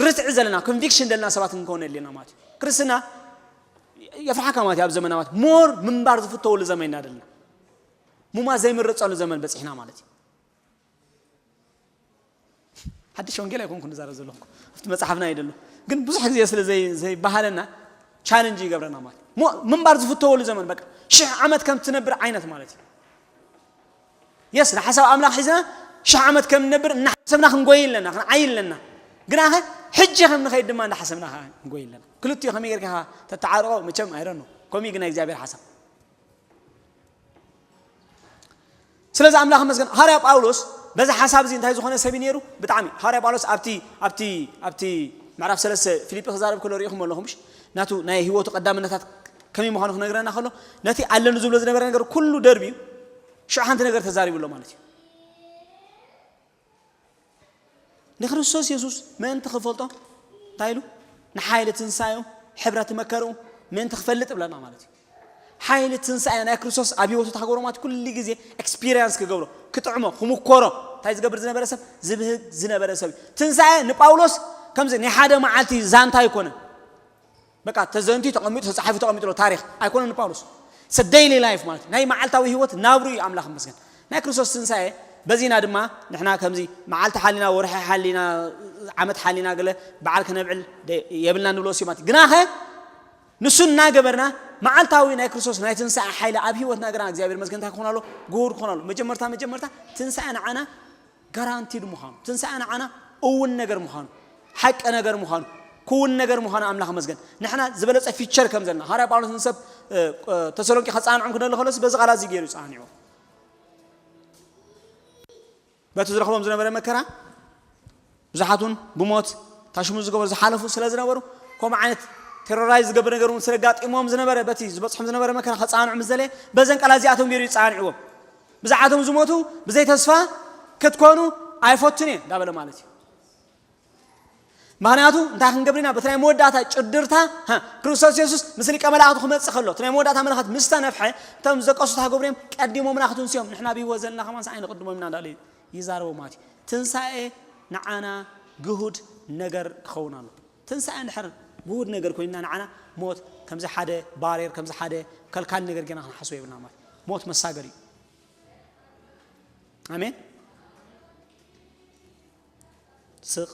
ርትዒ ዘለና ኮንቪክሽን ዘለና ሰባት ክንከውን የድልየና ማለት እዩ። ክርስትና የፍርሓካ ማለት እዩ። ኣብ ዘመና ማለት ሞር ምንባር ዝፍተወሉ ዘመን ኢና ዘለና። ሙማ ዘይምረፀሉ ዘመን በፂሕና ማለት እዩ። ሓድሽ ወንጌል ኣይኮንኩ ንዛረብ ዘለኹ ኣብቲ መፅሓፍና ይደሎ ግን ብዙሕ ግዜ ስለ ዘይባሃለና ቻለንጅ ይገብረና ማለት ምንባር ዝፍተወሉ ዘመን በቃ ሽሕ ዓመት ከም ትነብር ዓይነት ማለት እዩ። የስ ንሓሳብ ኣምላኽ ሒዝና ሽሕ ዓመት ከም ንነብር እናሓሰብና ክንጎይ ኣለና ክንዓይ ኣለና። ግናኸ ሕጂ ከም ንኸይድ ድማ እንዳሓሰብና ከዓ ንጎይ ኣለና። ክልቲኡ ከመይ ጌርካ ተተዓርቆ መቸም ኣይረኖ። ከምኡ ግን ናይ እግዚኣብሔር ሓሳብ። ስለዚ ኣምላኽ መስገን ሃርያ ጳውሎስ በዚ ሓሳብ እዚ እንታይ ዝኾነ ሰብ ነይሩ? ብጣዕሚ ሃርያ ጳውሎስ ኣብቲ ኣብቲ ኣብቲ ምዕራፍ ሰለስተ ፊልጲ ክዛረብ ከሎ ርኢኹም ኣለኹም፣ ምሽ ናቱ ናይ ህይወቱ ቀዳምነታት ከመይ ምዃኑ ክነግረና ከሎ፣ ነቲ ኣለኒ ዝብሎ ዝነበረ ነገር ኩሉ ደርብዩ ሽዑ ሓንቲ ነገር ተዛሪቡ ኣሎ ማለት እዩ። ንክርስቶስ የሱስ ምእንቲ ክፈልጦ እንታይ ኢሉ? ንሓይሊ ትንሳኤኡ ሕብረት መከርኡ ምእንቲ ክፈልጥ ብለና ማለት እዩ። ሓይሊ ትንሳኤ ናይ ክርስቶስ ኣብ ህይወቱ ተሃገሮማት ኩሉ ግዜ ኤክስፒሪየንስ ክገብሮ፣ ክጥዕሞ፣ ክምኮሮ እንታይ ዝገብር ዝነበረ ሰብ? ዝብህግ ዝነበረ ሰብ እዩ። ትንሳኤ ንጳውሎስ ከምዚ ናይ ሓደ መዓልቲ ዛንታ ኣይኮነን። በቃ ተዘንቱ ተቐሚጡ፣ ተጻሒፉ ተቐሚጡ ኣሎ ታሪኽ ኣይኮነን ንጳውሎስ። It's a daily life ማለት ናይ መዓልታዊ ህይወት ናብሩ እዩ። ኣምላኽ ይመስገን። ናይ ክርስቶስ ትንሳኤ በዚና ድማ ንሕና ከምዚ መዓልቲ ሓሊና፣ ወርሒ ሓሊና፣ ዓመት ሓሊና ገለ በዓል ከነብዕል ደ-፣ የብልና ንብሎ ሲማት ግናኸ ንሱ እናገበርና መዓልታዊ ናይ ክርስቶስ ናይ ትንሳኤ ሓይሊ ኣብ ህይወትና ግና እግዚኣብሔር መስገን እንታይ ክኾን ኣሎ? ጉሁድ ክኾን ኣሎ። መጀመርታ መጀመርታ ትንሳኤ ንዓና ጋራንቲድ ምዃኑ፣ ትንሳኤ ንዓና እውን ነገር ምዃኑ፣ ሓቂ ነገር ምዃኑ፣ ክውን ነገር ምዃኑ ኣምላኽ መስገን። ንሕና ዝበለጸ ፊቸር ከም ዘለና ሃርያ ጳውሎስ ንሰብ ተሰሎንቄ ከጻንዖም ክደሊ ከሎስ በዚ ቃላት እዚ ገይሩ ጻንዕዎ። በቲ ዝረኽቦም ዝነበረ መከራ ብዙሓት እውን ብሞት ታሽሙ ዝገበሩ ዝሓለፉ ስለ ዝነበሩ፣ ከምኡ ዓይነት ቴሮራይዝ ዝገብር ነገር እውን ስለ ኣጋጢሞም ዝነበረ፣ በቲ ዝበጽሖም ዝነበረ መከራ ከጻንዑ ምስ ዘለ በዘን ቃላት እዚኣቶም ገይሩ ይጻንዕዎም። ብዝዓቶም ዝሞቱ ብዘይ ተስፋ ክትኮኑ ኣይፈቱን እየ እንዳበለ ማለት እዩ። ምኽንያቱ እንታይ ክንገብር ኢና? በቲ ናይ መወዳእታ ጭድርታ፣ ሃ፣ ክርስቶስ የሱስ ምስ ሊቀ መላእኽቱ ክመጽእ ከሎ፣ እቲ ናይ መወዳእታ መለኸት ምስ ተነፍሐ፣ እቶም ዝደቀሱ እንታይ ክገብሩ እዮም? ቀዲሞምና ክትንስዮም፣ ንሕና ብህይወት ዘለና ከማን ሰዓይ ንቕድሞም ኢና እንዳለ ይዛረቦ ማለት እዩ። ትንሳኤ ንዓና ግሁድ ነገር ክኸውን ኣሎ። ትንሳኤ እንድሕር ግሁድ ነገር ኮይንና ንዓና ሞት ከምዚ ሓደ ባሬር፣ ከምዚ ሓደ ከልካሊ ነገር ጌና ክንሓስቦ የብልና ማለት እዩ። ሞት መሳገር እዩ። ኣሜን። ስቕ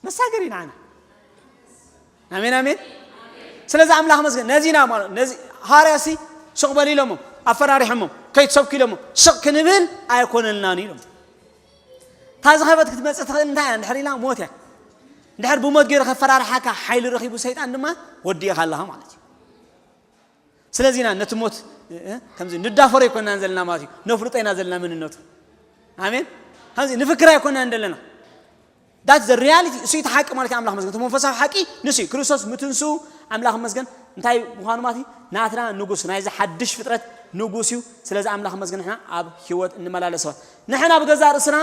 መሳገር እዩ ንዓና። ኣሜን ኣሜን። ስለዚ ኣምላኽ መስገን ነዚና ማለት ነዚ ሃርያሲ ስቕ በል ኢሎሞ ኣፈራሪሖሞ ከይትሰብኩ ኢሎሞ ስቕ ክንብል ኣይኮነልናን ኢሎም። እታ ዝኸበት ክትመጽእ ትኽእል እንታይ እያ? እንድሕር ኢላ ሞት እያ። እንድሕር ብሞት ገይሩ ከፈራርሓካ ሓይሊ ረኺቡ ሰይጣን ድማ ወዲእኻ ኣለኻ ማለት እዩ። ስለዚ ኢና ነቲ ሞት፣ እ፣ እ፣ ከምዚ ንዳፈሮ ኣይኮናን ዘለና ማለት እዩ። ነፍልጦ ኢና ዘለና መንነቱ። ኣሜን። ከምዚ ንፍክር ኣይኮናን ዘለና። That's the reality። እሱ እቲ ሓቂ ማለት እዩ። ኣምላኽ መስገን። እቲ መንፈሳዊ ሓቂ ንሱ እዩ። ክርስቶስ ምትንስኡ ኣምላኽ መስገን እንታይ ምዃኑ ማለት እዩ? ናትና ንጉስ፣ ናይዚ ሓድሽ ፍጥረት ንጉስ እዩ። ስለዚ ኣምላኽ መስገን ንሕና ኣብ ህይወት እንመላለስ ሰባት። ንሕና ብገዛእ ርእስና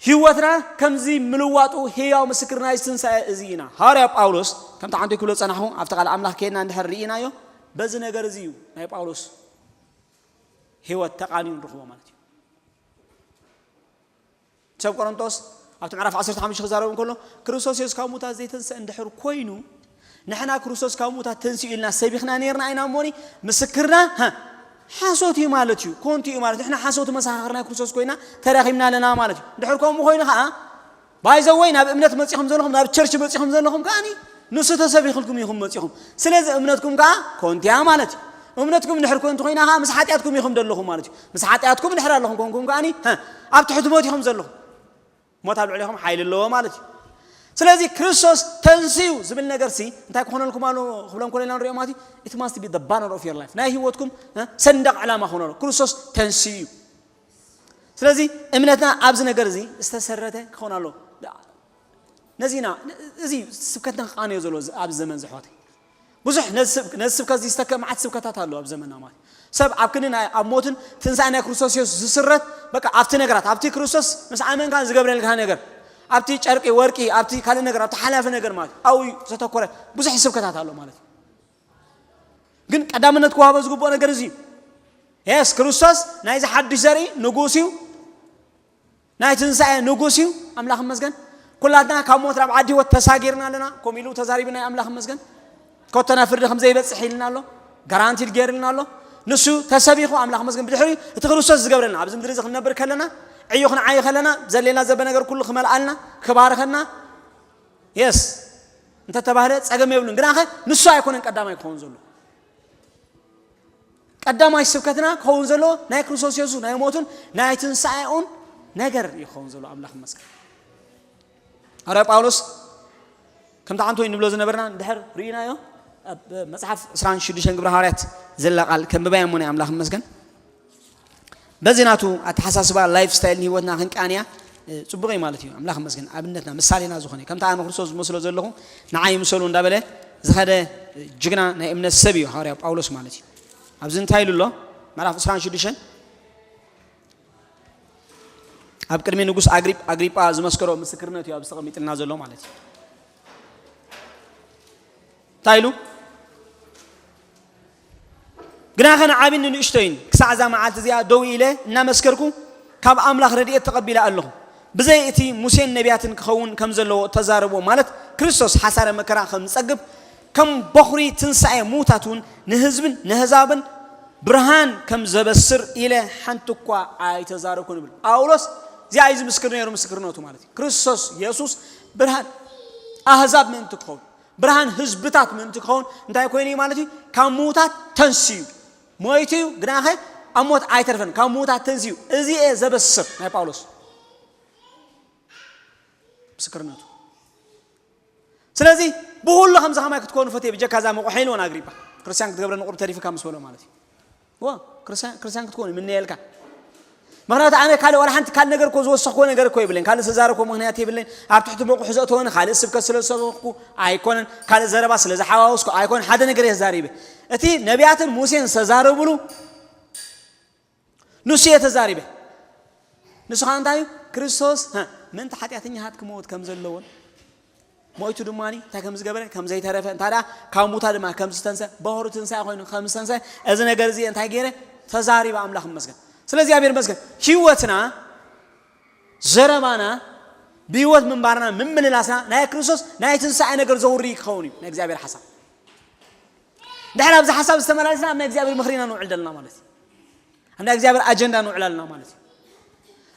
ህይወትና ከምዚ ምልዋጡ ህያው ምስክር ናይ ትንሳኤ እዚ ኢና። ሃዋርያ ጳውሎስ ከምቲ ሓንቲ ክብሎ ጸናሕኹ ኣብቲ ቃል ኣምላኽ ከይድና እንድሕር ርኢናዮ በዚ ነገር እዚ እዩ ናይ ጳውሎስ ህይወት ተቓንዩ ንረኽቦ ማለት እዩ። ሰብ ቆሮንቶስ ኣብቲ ምዕራፍ ዓሰርተ ሓሙሽተ ክዛረብ እንከሎ ክርስቶስ የሱስ ካብ ሙታት ዘይተንስአ እንድሕር ኮይኑ ንሕና ክርስቶስ ካብ ሙታት ተንሲኡ ኢልና ሰቢኽና ነርና ኢና እሞኒ ምስክርና ሃ ሓሶት እዩ ማለት እዩ። ኮንቱ እዩ ማለት ንሕና ሓሶት መሳኻኽር ናይ ክርስቶስ ኮይና ተረኺብና ኣለና ማለት እዩ። እንድሕር ከምኡ ኮይኑ ከዓ ባይዘወይ ናብ እምነት መጺኹም ዘለኹም ናብ ቸርች መጺኹም ዘለኹም ከዓኒ ንሱ ተሰቢኽልኩም ኢኹም መጺኹም። ስለዚ እምነትኩም ከዓ ኮንቲያ ማለት እዩ። እምነትኩም እንድሕር ኮንቱ ኮይና ከዓ ምስ ሓጢኣትኩም ኢኹም ዘለኹም ማለት እዩ። ምስ ሓጢኣትኩም እንድሕር ኣለኹም ኮንኩም ከዓኒ ሃ ኣብ ትሕቲ ሞት ኢኹም ዘለኹም። ሞት ኣብ ልዕሌኹም ሓይሊ ኣለዎ ማለት እዩ። ስለዚ ክርስቶስ ተንስዩ ዝብል ነገር ሲ እንታይ ክኾነልኩም ኣሎ ክብሎም ኮለና ንሪኦ ማለት እዩ። It must be the banner of your life። ናይ ህይወትኩም እ፣ ሰንደቕ ዕላማ ክኾነሉ ክርስቶስ ተንስዩ እዩ። ስለዚ እምነትና ኣብዚ ነገር እዚ ዝተሰረተ ክኸውን ኣሎ። ነዚና እዚ ስብከትና ክቃነዮ ዘሎ ኣብዚ ዘመን ዝሕዋት ብዙሕ ነዚ ስብከት እዚ ዝተከ መዓት ስብከታት ኣለዉ ኣብ ዘመንና ማለት ሰብ ኣብ ክንዲ ናይ ኣብ ሞትን ትንሳኤ ናይ ክርስቶስ ኢየሱስ ዝስረት በቃ ኣብቲ ነገራት ኣብቲ ክርስቶስ ምስ ኣመንካ ዝገብረልካ ነገር ኣብቲ ጨርቂ ወርቂ ኣብቲ ካልእ ነገር ኣብቲ ሓላፊ ነገር ማለት ኣብኡ ዘተኮረ ብዙሕ ስብከታት ኣሎ ማለት እዩ። ግን ቀዳምነት ክወሃቦ ዝግብኦ ነገር እዚ እዩ። የስ ክርስቶስ ናይዚ ሓድሽ ዘርኢ ንጉስ እዩ። ናይ ትንሳኤ ንጉስ እዩ። ኣምላኽ ይመስገን። ኩላትና ካብ ሞት ናብ ዓዲ ህይወት ተሳጊርና ኣለና። ከምኡ ኢሉ ተዛሪብና እዩ። ኣምላኽ ይመስገን። ኮተና ፍርዲ ከም ዘይበጽሕ ኢልና ኣሎ። ጋራንቲድ ገይርልና ኣሎ። ንሱ ተሰቢኹ ኣምላኽ ይመስገን ብድሕሪኡ እቲ ክርስቶስ ዝገብረልና ኣብዚ ምድሪ እዚ ክንነብር ከለና ዕዩ ክንዓይ ከለና ዘሌና ዘበ ነገር ኩሉ ክመልኣልና ክባርኸና የስ እንተተባህለ ጸገም የብሉን። ግናኸ ንሱ ኣይኮነን ቀዳማይ ክኸውን ዘሎ። ቀዳማይ ስብከትና ክኸውን ዘለዎ ናይ ክርስቶስ የሱስ ናይ ሞቱን ናይ ትንሳኤኡን ነገር ይኸውን ዘሎ። ኣምላኽ ይመስገን። ሃዋርያ ጳውሎስ ከምቲ ዓንቶ ንብሎ ዝነበርና እንድሕር ርኢናዮ፣ ኣብ መጽሓፍ ዕስራን ሽዱሽተን ግብረ ሃዋርያት ዘላ ቃል ከንብባያ እሞ ናይ ኣምላኽ ይመስገን። በዚ ናቱ ኣተሓሳስባ፣ ላይፍ ስታይል ንህይወትና ክንቃንያ፣ እ፣ ጽቡቕ እዩ ማለት እዩ። ኣምላኽ ይመስገን። ኣብነትና፣ ምሳሌና ዝኾነ፣ ከምቲ ኣነ ክርስቶስ ዝመስሎ ዘለኹ ንዓይ ምሰሉ እንዳበለ ዝኸደ ጅግና ናይ እምነት ሰብ እዩ ሃዋርያ ጳውሎስ ማለት እዩ። ኣብዚ እንታይ ኢሉ ኣሎ? ምዕራፍ ዕስራን ሽዱሽተን፣ ኣብ ቅድሚ ንጉስ ኣግሪፕ-፣ ኣግሪጳ ዝመስከሮ ምስክርነት እዩ ኣብዚ ተቐሚጥልና ዘሎ ማለት እዩ። እንታይ ኢሉ? "ግናኸ ንዓቢን ንንእሽቶይን ክሳዕ እዛ መዓልቲ እዚኣ ደው ኢለ እናመስከርኩ ካብ ኣምላኽ ረድኤት ተቐቢለ ኣለኹ። ብዘይ እቲ ሙሴን ነቢያትን ክኸውን ከም ዘለዎ እተዛረብዎ፣ ማለት ክርስቶስ ሓሳረ መከራ ከም ዝጸግብ፣ ከም በኹሪ ትንሳኤ ምዉታት እውን ንህዝብን ነህዛብን ብርሃን ከም ዘበስር ኢለ ሓንቲ እኳ ኣይተዛረብኩን" ይብል ጳውሎስ። እዚኣ እዩ ዝምስክር ነይሩ፣ ምስክርነቱ ማለት እዩ። ክርስቶስ የሱስ ብርሃን ኣህዛብ ምእንቲ ክኸውን፣ ብርሃን ህዝብታት ምእንቲ ክኸውን እንታይ ኮይኑ እዩ ማለት እዩ? ካብ ምዉታት ተንስዩ። ሞይቱ እዩ፣ ግናኸ ኣብ ሞት ኣይተርፈን፣ ካብ ምዉታት ተንስዩ። እዚ እየ ዘበስር ናይ ጳውሎስ ምስክርነቱ። ስለዚ ብኹሉ ከምዚ ከማይ ክትኮኑ ፈትየ፣ ብጀካ እዛ መቑሐ ኢልዎን ኣግሪጳ፣ ክርስትያን ክትገብረኒ ቁሩብ ተሪፍካ ምስ በሎ ማለት እዩ። ዋ፣ ክርስትያን፣ ክርስትያን ክትኮኑ ይምነየልካ። ምኽንያቱ ኣነ ካልእ ዋላ ሓንቲ ካልእ ነገር እኮ ዝወሰኽዎ ነገር እኮ የብለይን። ካልእ ዝተዛረብኩዎ ምኽንያት የብለይን። ኣብ ትሕቲ መቑሑ ዘእተወኒ ካልእ ስብከት ስለ ዝሰበኽኩ ኣይኮነን። ካልእ ዘረባ ስለ ዝሓዋወስኩ ኣይኮነን። ሓደ ነገር እየ ተዛሪበ። እቲ ነቢያትን ሙሴን ዝተዛረብሉ ንሱ እየ ተዛሪበ። ንሱ ኸዓ እንታይ እዩ? ክርስቶስ፣ ሃ፣ ምእንቲ ሓጢኣተኛታት ክመውት ከም ዘለዎን ሞይቱ ድማ እንታይ ከም ዝገበረ፣ ከም ዘይተረፈ፣ እንታይ ደኣ ካብ ሙታ ድማ ከም ዝተንሰ፣ በኹሪ ትንሳኤ ኮይኑ ከም ዝተንሰ፣ እዚ ነገር እዚ እንታይ ገይረ? ተዛሪበ። ኣምላኽ ይመስገን። ስለ እግዚኣብሔር ይመስገን። ህይወትና፣ ዘረባና፣ ብህይወት ምንባርና፣ ምምልላስና ናይ ክርስቶስ ናይ ትንሳኤ ነገር ዘውሪ ክኸውን እዩ ናይ እግዚኣብሔር ሓሳብ። ድሕሪ ኣብዚ ሓሳብ ዝተመላለስና ኣብ ናይ እግዚኣብሔር ምኽሪ ኢና ንውዕል ዘለና ማለት እዩ። ኣብ ናይ እግዚኣብሔር ኣጀንዳ ንውዕል ኣለና ማለት እዩ።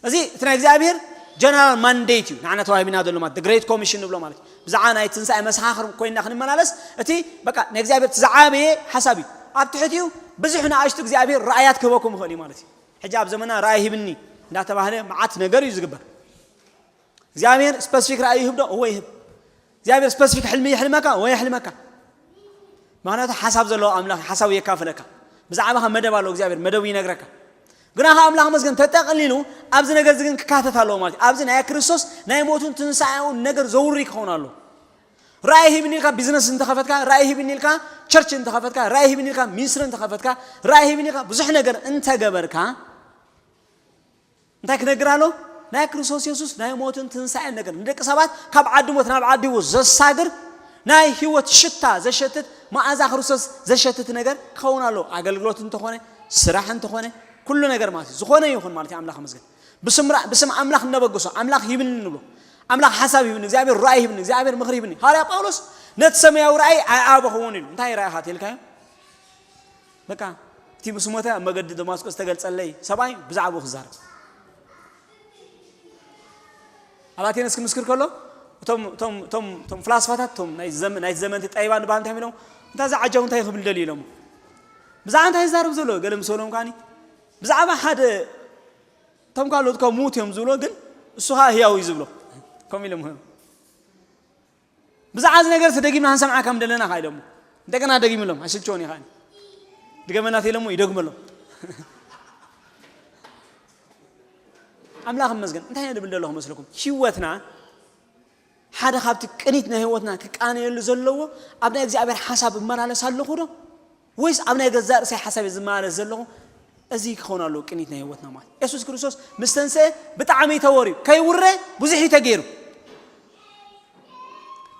እዚ እቲ ናይ እግዚኣብሔር ጀነራል ማንዴት እዩ። ንዓና ተዋሂብና ዘሎ ማለት ግሬት ኮሚሽን ንብሎ ማለት እዩ። ብዛዕባ ናይ ትንሳኤ መሰኻኽር ኮይንና ክንመላለስ፣ እቲ በቃ ናይ እግዚኣብሔር እቲ ዝዓበየ ሓሳብ እዩ። ኣብ ትሕቲኡ ብዙሕ ንኣሽቱ እግዚኣብሔር ራእያት ክህበኩም ይኽእል እዩ ማለት እዩ። ሕጂ ኣብ ዘመና ራእይ ሂብኒ እንዳተባህለ መዓት ነገር እዩ ዝግበር። እግዚኣብሔር ስፐሲፊክ ራእይ ይህብ ዶ? እወ ይህብ። እግዚኣብሔር ስፐሲፊክ ሕልሚ የሕልመካ? እወ የሕልመካ። ምኽንያቱ ሓሳብ ዘለዎ ኣምላኽ ሓሳቡ የካፍለካ። ብዛዕባኻ መደብ ኣለዎ እግዚኣብሔር፣ መደቡ ይነግረካ። ግና ኸዓ ኣምላኽ መስገን ተጠቕሊሉ ኣብዚ ነገር እዚ ግን ክካተት ኣለዎ ማለት እዩ። ኣብዚ ናይ ክርስቶስ ናይ ሞቱን ትንሳኤውን ነገር ዘውሪ ክኸውን ኣለዎ። ራእይ ሂብኒ ኢልካ ቢዝነስ እንተኸፈትካ፣ ራእይ ሂብኒ ኢልካ ቸርች እንተኸፈትካ፣ ራእይ ሂብኒ ኢልካ ሚኒስትሪ እንተኸፈትካ፣ ራእይ ሂብኒ ኢልካ ብዙሕ ነገር እንተገበርካ፣ እንታይ ክነግር ኣሎ? ናይ ክርስቶስ የሱስ ናይ ሞትን ትንሳኤን ነገር ንደቂ ሰባት ካብ ዓዲ ሞት ናብ ዓዲ ህይወት ዘሳግር ናይ ህይወት ሽታ ዘሸትት መኣዛ ክርስቶስ ዘሸትት ነገር ክኸውን ኣሎ። ኣገልግሎት እንተኾነ፣ ስራሕ እንተኾነ፣ ኩሉ ነገር ማለት እዩ። ዝኾነ ይኹን ማለት እዩ። ኣምላኽ መስገን። ብስም ራ-፣ ብስም ኣምላኽ እነበግሶ፣ ኣምላኽ ሂብኒ ንብሎ። ኣምላኽ ሓሳብ ሂብኒ፣ እግዚኣብሔር ራእይ ሂብኒ፣ እግዚኣብሔር ምኽሪ ሂብኒ። ሃዋርያ ጳውሎስ ነቲ ሰማያዊ ራእይ ኣይኣበኽዎን ኢሉ። እንታይ ራእይኻ ተልካዮ? በቃ እቲ ምስ ሞተ ኣብ መገዲ ደማስቆ ዝተገልጸለይ ሰብኣይ ብዛዕባኡ ክዛረብ። ኣብ ኣቴነስ ክምስክር ከሎ እቶም፣ እቶም፣ እቶም፣ እቶም ፍላስፋታት፣ እቶም ናይ ዘመ-፣ ናይ ዘመንቲ ጠቢባን ንባህል እንታይ ኢሎም? እንታ እዚ ዓጃው እንታይ ክብል ደልዩ ኢሎም? ብዛዕባ እንታይ ይዛረብ ዘሎ? ገለ ምስ በሎም ከዓኒ ብዛዕባ ሓደ፣ እቶም ካልኦት ካብ ምዉት እዮም ዝብሎ፣ ግን እሱ ኸዓ ህያው እዩ ዝብሎ። ከምኡ ኢሎም። ብዛዕባ እዚ ነገር ተደጊምና ክንሰምዓ ከም ደለና ኸዓ ኢሎሞ። እንደገና ደጊምሎም፣ ኣይስልችዎን እዩ ኸዓ። ድገመና ተኢሎሞ ይደግመሎም። ኣምላኽ ይመስገን። እንታይ እየ ዝብል ዘለኹ መስለኩም? ህይወትና ሓደ ካብቲ ቅኒት ናይ ህይወትና ክቃነየሉ ዘለዎ ኣብ ናይ እግዚኣብሔር ሓሳብ እመላለስ ኣለኹ ዶ? ወይስ ኣብ ናይ ገዛእ ርእሰይ ሓሳብ እየ ዝመላለስ ዘለኹ? እዚ ክኸውን ኣለዎ ቅኒት ናይ ህይወትና ማለት። የሱስ ክርስቶስ ምስ ተንስአ ብጣዕሚ እዩ ተወርዩ። ከይውረ ብዙሕ እዩ ተገይሩ።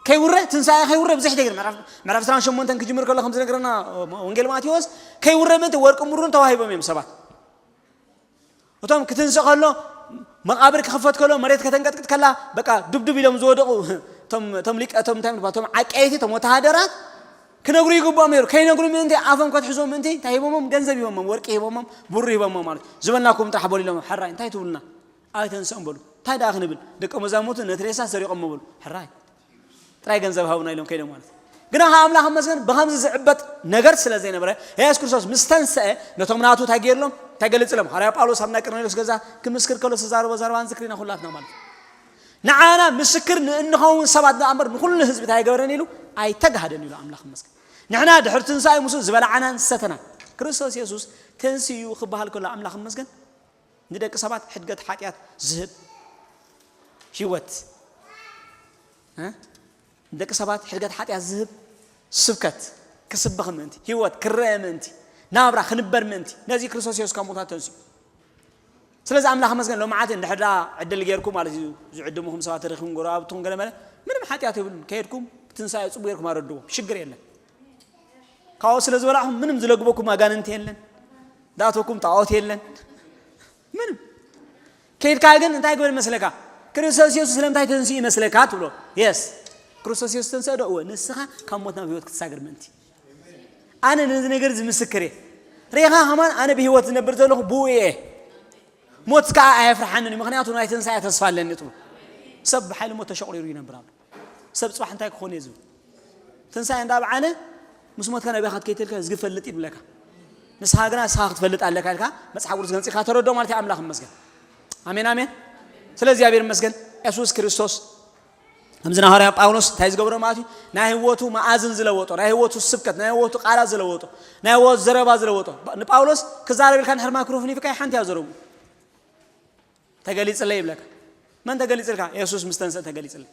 ከይውረ፣ ትንሳኤ ከይውረ ብዙሕ እዩ ተገይሩ። ምዕራፍ፣ ምዕራፍ ዕስራን ሸሞንተን ክጅምር ከሎ ከም ዝነግረና ወንጌል ማቴዎስ፣ ከይውረ ምእንቲ ወርቂ ምሩን ተዋሂቦም እዮም ሰባት። እቶም ክትንስእ ከሎ መቓብር ክኽፈት ከሎ መሬት ከተንቀጥቅጥ ከላ በቃ ዱብዱብ ኢሎም ዝወደቑ እቶም፣ እቶም ሊቀ፣ እቶም እንታይ ምባል፣ እቶም ዓቀይቲ፣ እቶም ወተሃደራት ክነግሩ ይግብኦም ነይሩ። ከይነግሩ ምእንቲ ኣፎም ከትሕዞም ምእንቲ እንታይ ሂቦሞም? ገንዘብ ሂቦሞም፣ ወርቂ ሂቦሞም፣ ብሩር ሂቦሞም ማለት እዩ። ዝበልናኩም ጥራሕ በሉ ኢሎም። ሕራይ እንታይ ትብሉና? ኣይተንስኦም በሉ። እንታይ ደኣ ክንብል? ደቀ መዛሙርቱ ነቲ ሬሳ ሰሪቖሞ በሉ። ሕራይ ጥራይ ገንዘብ ሃቡና ኢሎም ከይዶም ማለት እዩ። ግና ከኣ ኣምላኽ መስገን ብኸምዚ ዝዕበጥ ነገር ስለ ዘይነበረ፣ የሱስ ክርስቶስ ምስ ተንስአ፣ ነቶም ናቱ እንታይ ገይርሎም? እንታይ ገሊጽሎም? ሃዋርያ ጳውሎስ ኣብ ናይ ቀርኔሎስ ገዛ ክምስክር ከሎ ዝተዛረቦ ዘረባ ንዝክር ኢና ኩላትና ማለት እዩ። ንዓና ምስክር ንእንኸውን ሰባት ደኣ እምበር ንኹሉ ህዝቢ እንታይ ኣይገበረን ኢሉ? ኣይተጋህደን ኢሉ ኣምላኽ መስገን። ንሕና ድሕሪ ትንሳኤ ምስኡ ዝበላዓናን ዝሰተናን ክርስቶስ የሱስ ተንስኡ ክበሃል ከሎ ኣምላኽ መስገን ንደቂ ሰባት ሕድገት ሓጢኣት ዝህብ ህይወት፣ እ? ንደቂ ሰባት ሕድገት ሓጢኣት ዝህብ ስብከት ክስበኽ ምእንቲ፣ ህይወት ክረአ ምእንቲ፣ ናብራ ክንበር ምእንቲ፣ ነዚ ክርስቶስ የሱስ ካብ ሙታት ተንስኡ። ስለዚ ኣምላኽ መስገን ሎመዓት እንድሕር ደኣ ዕድል ጌርኩም ማለት እዩ፣ ዝዕድምኹም ሰባት ተረኺብኩም ጎረባብትኹም ገለ መለ ምንም ሓጢኣት የብሉን። ከይድኩም ትንሳኤ ጽቡቅ ጌርኩም ኣረድዎም፣ ሽግር የለን። ካብኡ ስለ ዝበላዕኹም ምንም ዝለግበኩም ኣጋንንቲ የለን፣ ዳእተኩም ጣዖት የለን ምንም። ከይድካ ግን እንታይ ግበር መስለካ? ክርስቶስ የሱስ ስለምንታይ ተንስኡ ይመስለካ ትብሎ። የስ፣ ክርስቶስ የሱስ ተንስአ ዶ? እወ፣ ንስኻ ካብ ሞት ናብ ህይወት ክትሳገር ምእንቲ። ኣነ ነዚ ነገር እዚ ምስክር እየ። ሬኻ ከማን ኣነ ብህይወት ዝነብር ዘለኹ ብኡ እየ። ሞት ከዓ ኣየፍርሓንን እዩ፣ ምኽንያቱ ናይ ትንሳኤ ተስፋ ኣለኒ ትብሎ። ሰብ ብሓይሊ ሞት ተሸቑሪሩ ይነብር ኣሎ። ሰብ ጽባሕ እንታይ ክኾን እየ ዝብል? ትንሳኤ እንዳበዓለ ምስ ሞትካ ናበይ ክትከይድ ተልካ ዝግፈልጥ ይብለካ። ንስኻ ግና ንስኻ ክትፈልጥ ኣለካ ኢልካ መጽሓፍ ቅዱስ ገንጺልካ ተረድኦ ማለት እዩ። ኣምላኽ ይመስገን። ኣሜን፣ ኣሜን። ስለ እግዚኣብሔር ይመስገን። የሱስ ክርስቶስ ከምዚ ንሃዋርያ ጳውሎስ እንታይ ዝገብሮ ማለት እዩ? ናይ ህይወቱ መኣዝን ዝለወጦ፣ ናይ ህይወቱ ስብከት፣ ናይ ህይወቱ ቃላት ዝለወጦ፣ ናይ ህይወቱ ዘረባ ዝለወጦ። ንጳውሎስ ክዛረብ ኢልካ ንሕር ማይክሮፎን ይፍካይ ሓንቲ እያ ዘረቡ። ተገሊጽለይ ይብለካ። መን ተገሊጽልካ? የሱስ ምስ ተንስእ ተገሊጽለይ።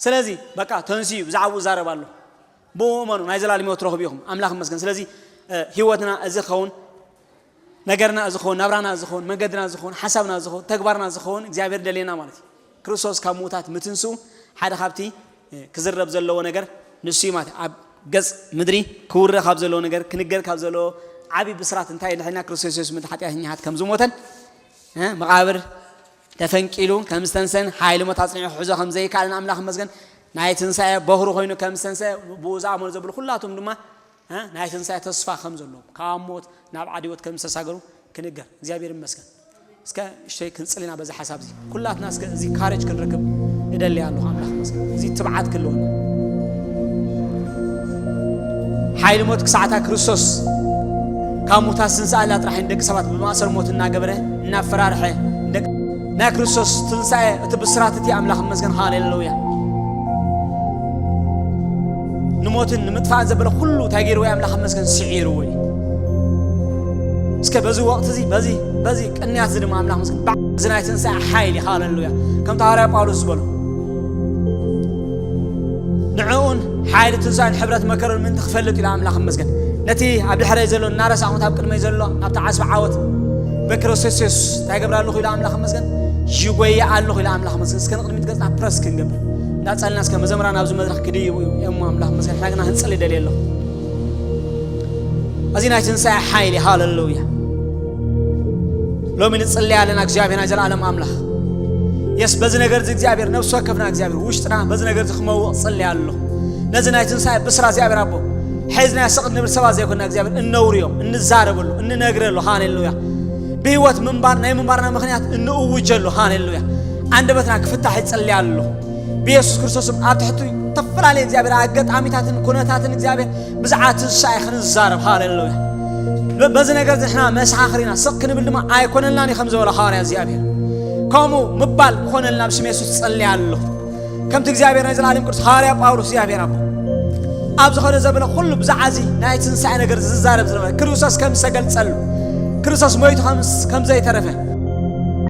ስለዚ በቃ ተንስዩ ብዛዕባኡ ዛረብ ኣሎ። ብኡ እመኑ፣ ናይ ዘላለም ህይወት ትረኽቡ ኢኹም። ኣምላኽ ይመስገን። ስለዚ፣ እ፣ ህይወትና እዚ ክኸውን፣ ነገርና እዚ ክኸውን፣ ናብራና እዚ ክኸውን፣ መንገድና እዚ ክኸውን፣ ሓሳብና እዚ ክኸውን፣ ተግባርና እዚ ክኸውን እግዚኣብሔር ደልየና ማለት እዩ። ክርስቶስ ካብ ምዉታት ምትንስኡ ሓደ ካብቲ፣ እ፣ ክዝረብ ዘለዎ ነገር ንሱ እዩ ማለት እዩ። ኣብ ገጽ ምድሪ ክውረ ካብ ዘለዎ ነገር፣ ክንገር ካብ ዘለዎ ዓቢ ብስራት እንታይ እዩ? ንሕና ክርስቶስ የሱስ ምእንቲ ሓጢኣተኛታት ከም ዝሞተን፣ እ፣ መቓብር ተፈንቂሉ ከም ዝተንሰን፣ ሓይሊ ሞት ኣጽኒዑ ክሕዞ ከም ዘይከኣልን ኣምላኽ ይመስገን፣ ናይ ትንሳኤ በኹሪ ኮይኑ ከም ዝተንሰአ፣ ብኡ ዝኣመኑ ዘብሉ ኩላቶም ድማ፣ እ፣ ናይ ትንሳኤ ተስፋ ከም ዘለዎም፣ ካብ ሞት ናብ ዓዲ ህይወት ከም ዝተሳገሩ ክንገር። እግዚኣብሔር ይመስገን። እስከ እሽተይ ክንጽል ኢና በዚ ሓሳብ እዚ። ኩላትና እስከ እዚ ካሬጅ ክንረክብ እደሊ ኣለኹ። ኣምላኽ ይመስገን። እዚ ትብዓት ክህልወና። ሓይሊ ሞት ክሳዕታ ክርስቶስ ካብ ሙታት ዝትንስኣላ ጥራሕ እዩ ንደቂ ሰባት ብመእሰር ሞት እናገበረ፣ እናፈራርሐ፣ ንደቂ-፣ ናይ ክርስቶስ ትንሳኤ እቲ ብስራት እቲ ኣምላኽ ይመስገን። ሃሌሉያ። ንሞትን ንምጥፋእን ዘበለ ኩሉ እንታይ ገይርዎ እዩ? ኣምላኽ ይመስገን፣ ስዒርዎ እዩ። እስከ በዚ ወቕቲ እዚ፣ በዚ፣ በዚ ቅንያት እዚ ድማ ኣምላኽ ይመስገን፣ ብዓል እዚ ናይ ትንሳኤ ሓይሊ፣ ሃሌሉያ። ከምቲ ሃዋርያ ጳውሎስ ዝበሎ፣ ንዕኡን ሓይሊ ትንሳኤን ሕብረት መከረን ምእንቲ ክፈልጥ ኢሉ ኣምላኽ ይመስገን። ነቲ ኣብ ድሕረይ ዘሎ እናረሳዕኹም፣ ኣብ ቅድመይ ዘሎ ናብቲ ዓስቢ ዓወት ብክርስቶስ የሱስ እንታይ ገብር ኣለኹ ኢሉ ኣምላኽ ይመስገን፣ ይጎየ ኣለኹ ኢሉ ኣምላኽ ይመስገን። እስከ ንቕድሚት ገጽና ፕረስ ክንገብር እንዳጸልና፣ እስከ መዘምራን ኣብዚ መድረኽ ክድይቡ እዮም ኣምላኽ ይመስገን። ሕና ግና ክንጽሊ ደልየ ኣለኹ። እዚ ናይ ትንሳኤ ሓይሊ፣ ሃሌሉያ። ሎሚ ንጽሊ ኣለና እግዚኣብሔር ናይ ዘላለም ኣምላኽ። የስ፣ በዚ ነገር እዚ እግዚኣብሔር፣ ነፍሲ ወከፍና እግዚኣብሔር፣ ውሽጥና በዚ ነገር እዚ ክመውቕ ጽሊ ኣለኹ። ነዚ ናይ ትንሳኤ ብስራ እግዚኣብሔር ኣቦ፣ ሒዝና ስቕ እንብል ሰባት ዘይኮንና እግዚኣብሔር፣ እነውርዮ፣ እንዛረበሉ፣ እንነግረሉ፣ ሃሌሉያ። ብህይወት ምንባር፣ ናይ ምንባርና ምኽንያት እንእውጀሉ፣ ሃሌሉያ። ኣንደበትና ክፍታሕ ይጽሊ ኣለኹ። ብየሱስ ክርስቶስም ኣብ ትሕቲ ዝተፈላለዩ እግዚኣብሔር ኣጋጣሚታትን ኩነታትን እግዚኣብሔር ብዛዕባ ትንሳኤ ክንዛረብ፣ ሃሌሉያ። በ-፣ በዚ ነገር እዚ ንሕና መሰኻኽር ኢና፣ ስቕ ክንብል ድማ ኣይኮነልናን እዩ ከም ዝበሎ ሃዋርያ እግዚኣብሔር። ከምኡ ምባል ክኾነልና ኣብ ስም የሱስ ጸልየ ኣለኹ። ከምቲ እግዚኣብሔር ናይ ዘላለም ቅዱስ ሃዋርያ ጳውሎስ እግዚኣብሔር ኣቦ ኣብ ዝኾነ ዘበለ ኩሉ ብዛዕባ እዚ ናይ ትንሳኤ ነገር ዝዛረብ ዝነበረ ክርስቶስ ከም ዝተገልጸሉ፣ ክርስቶስ ሞይቱ ከም፣ ከም ዘይተረፈ፣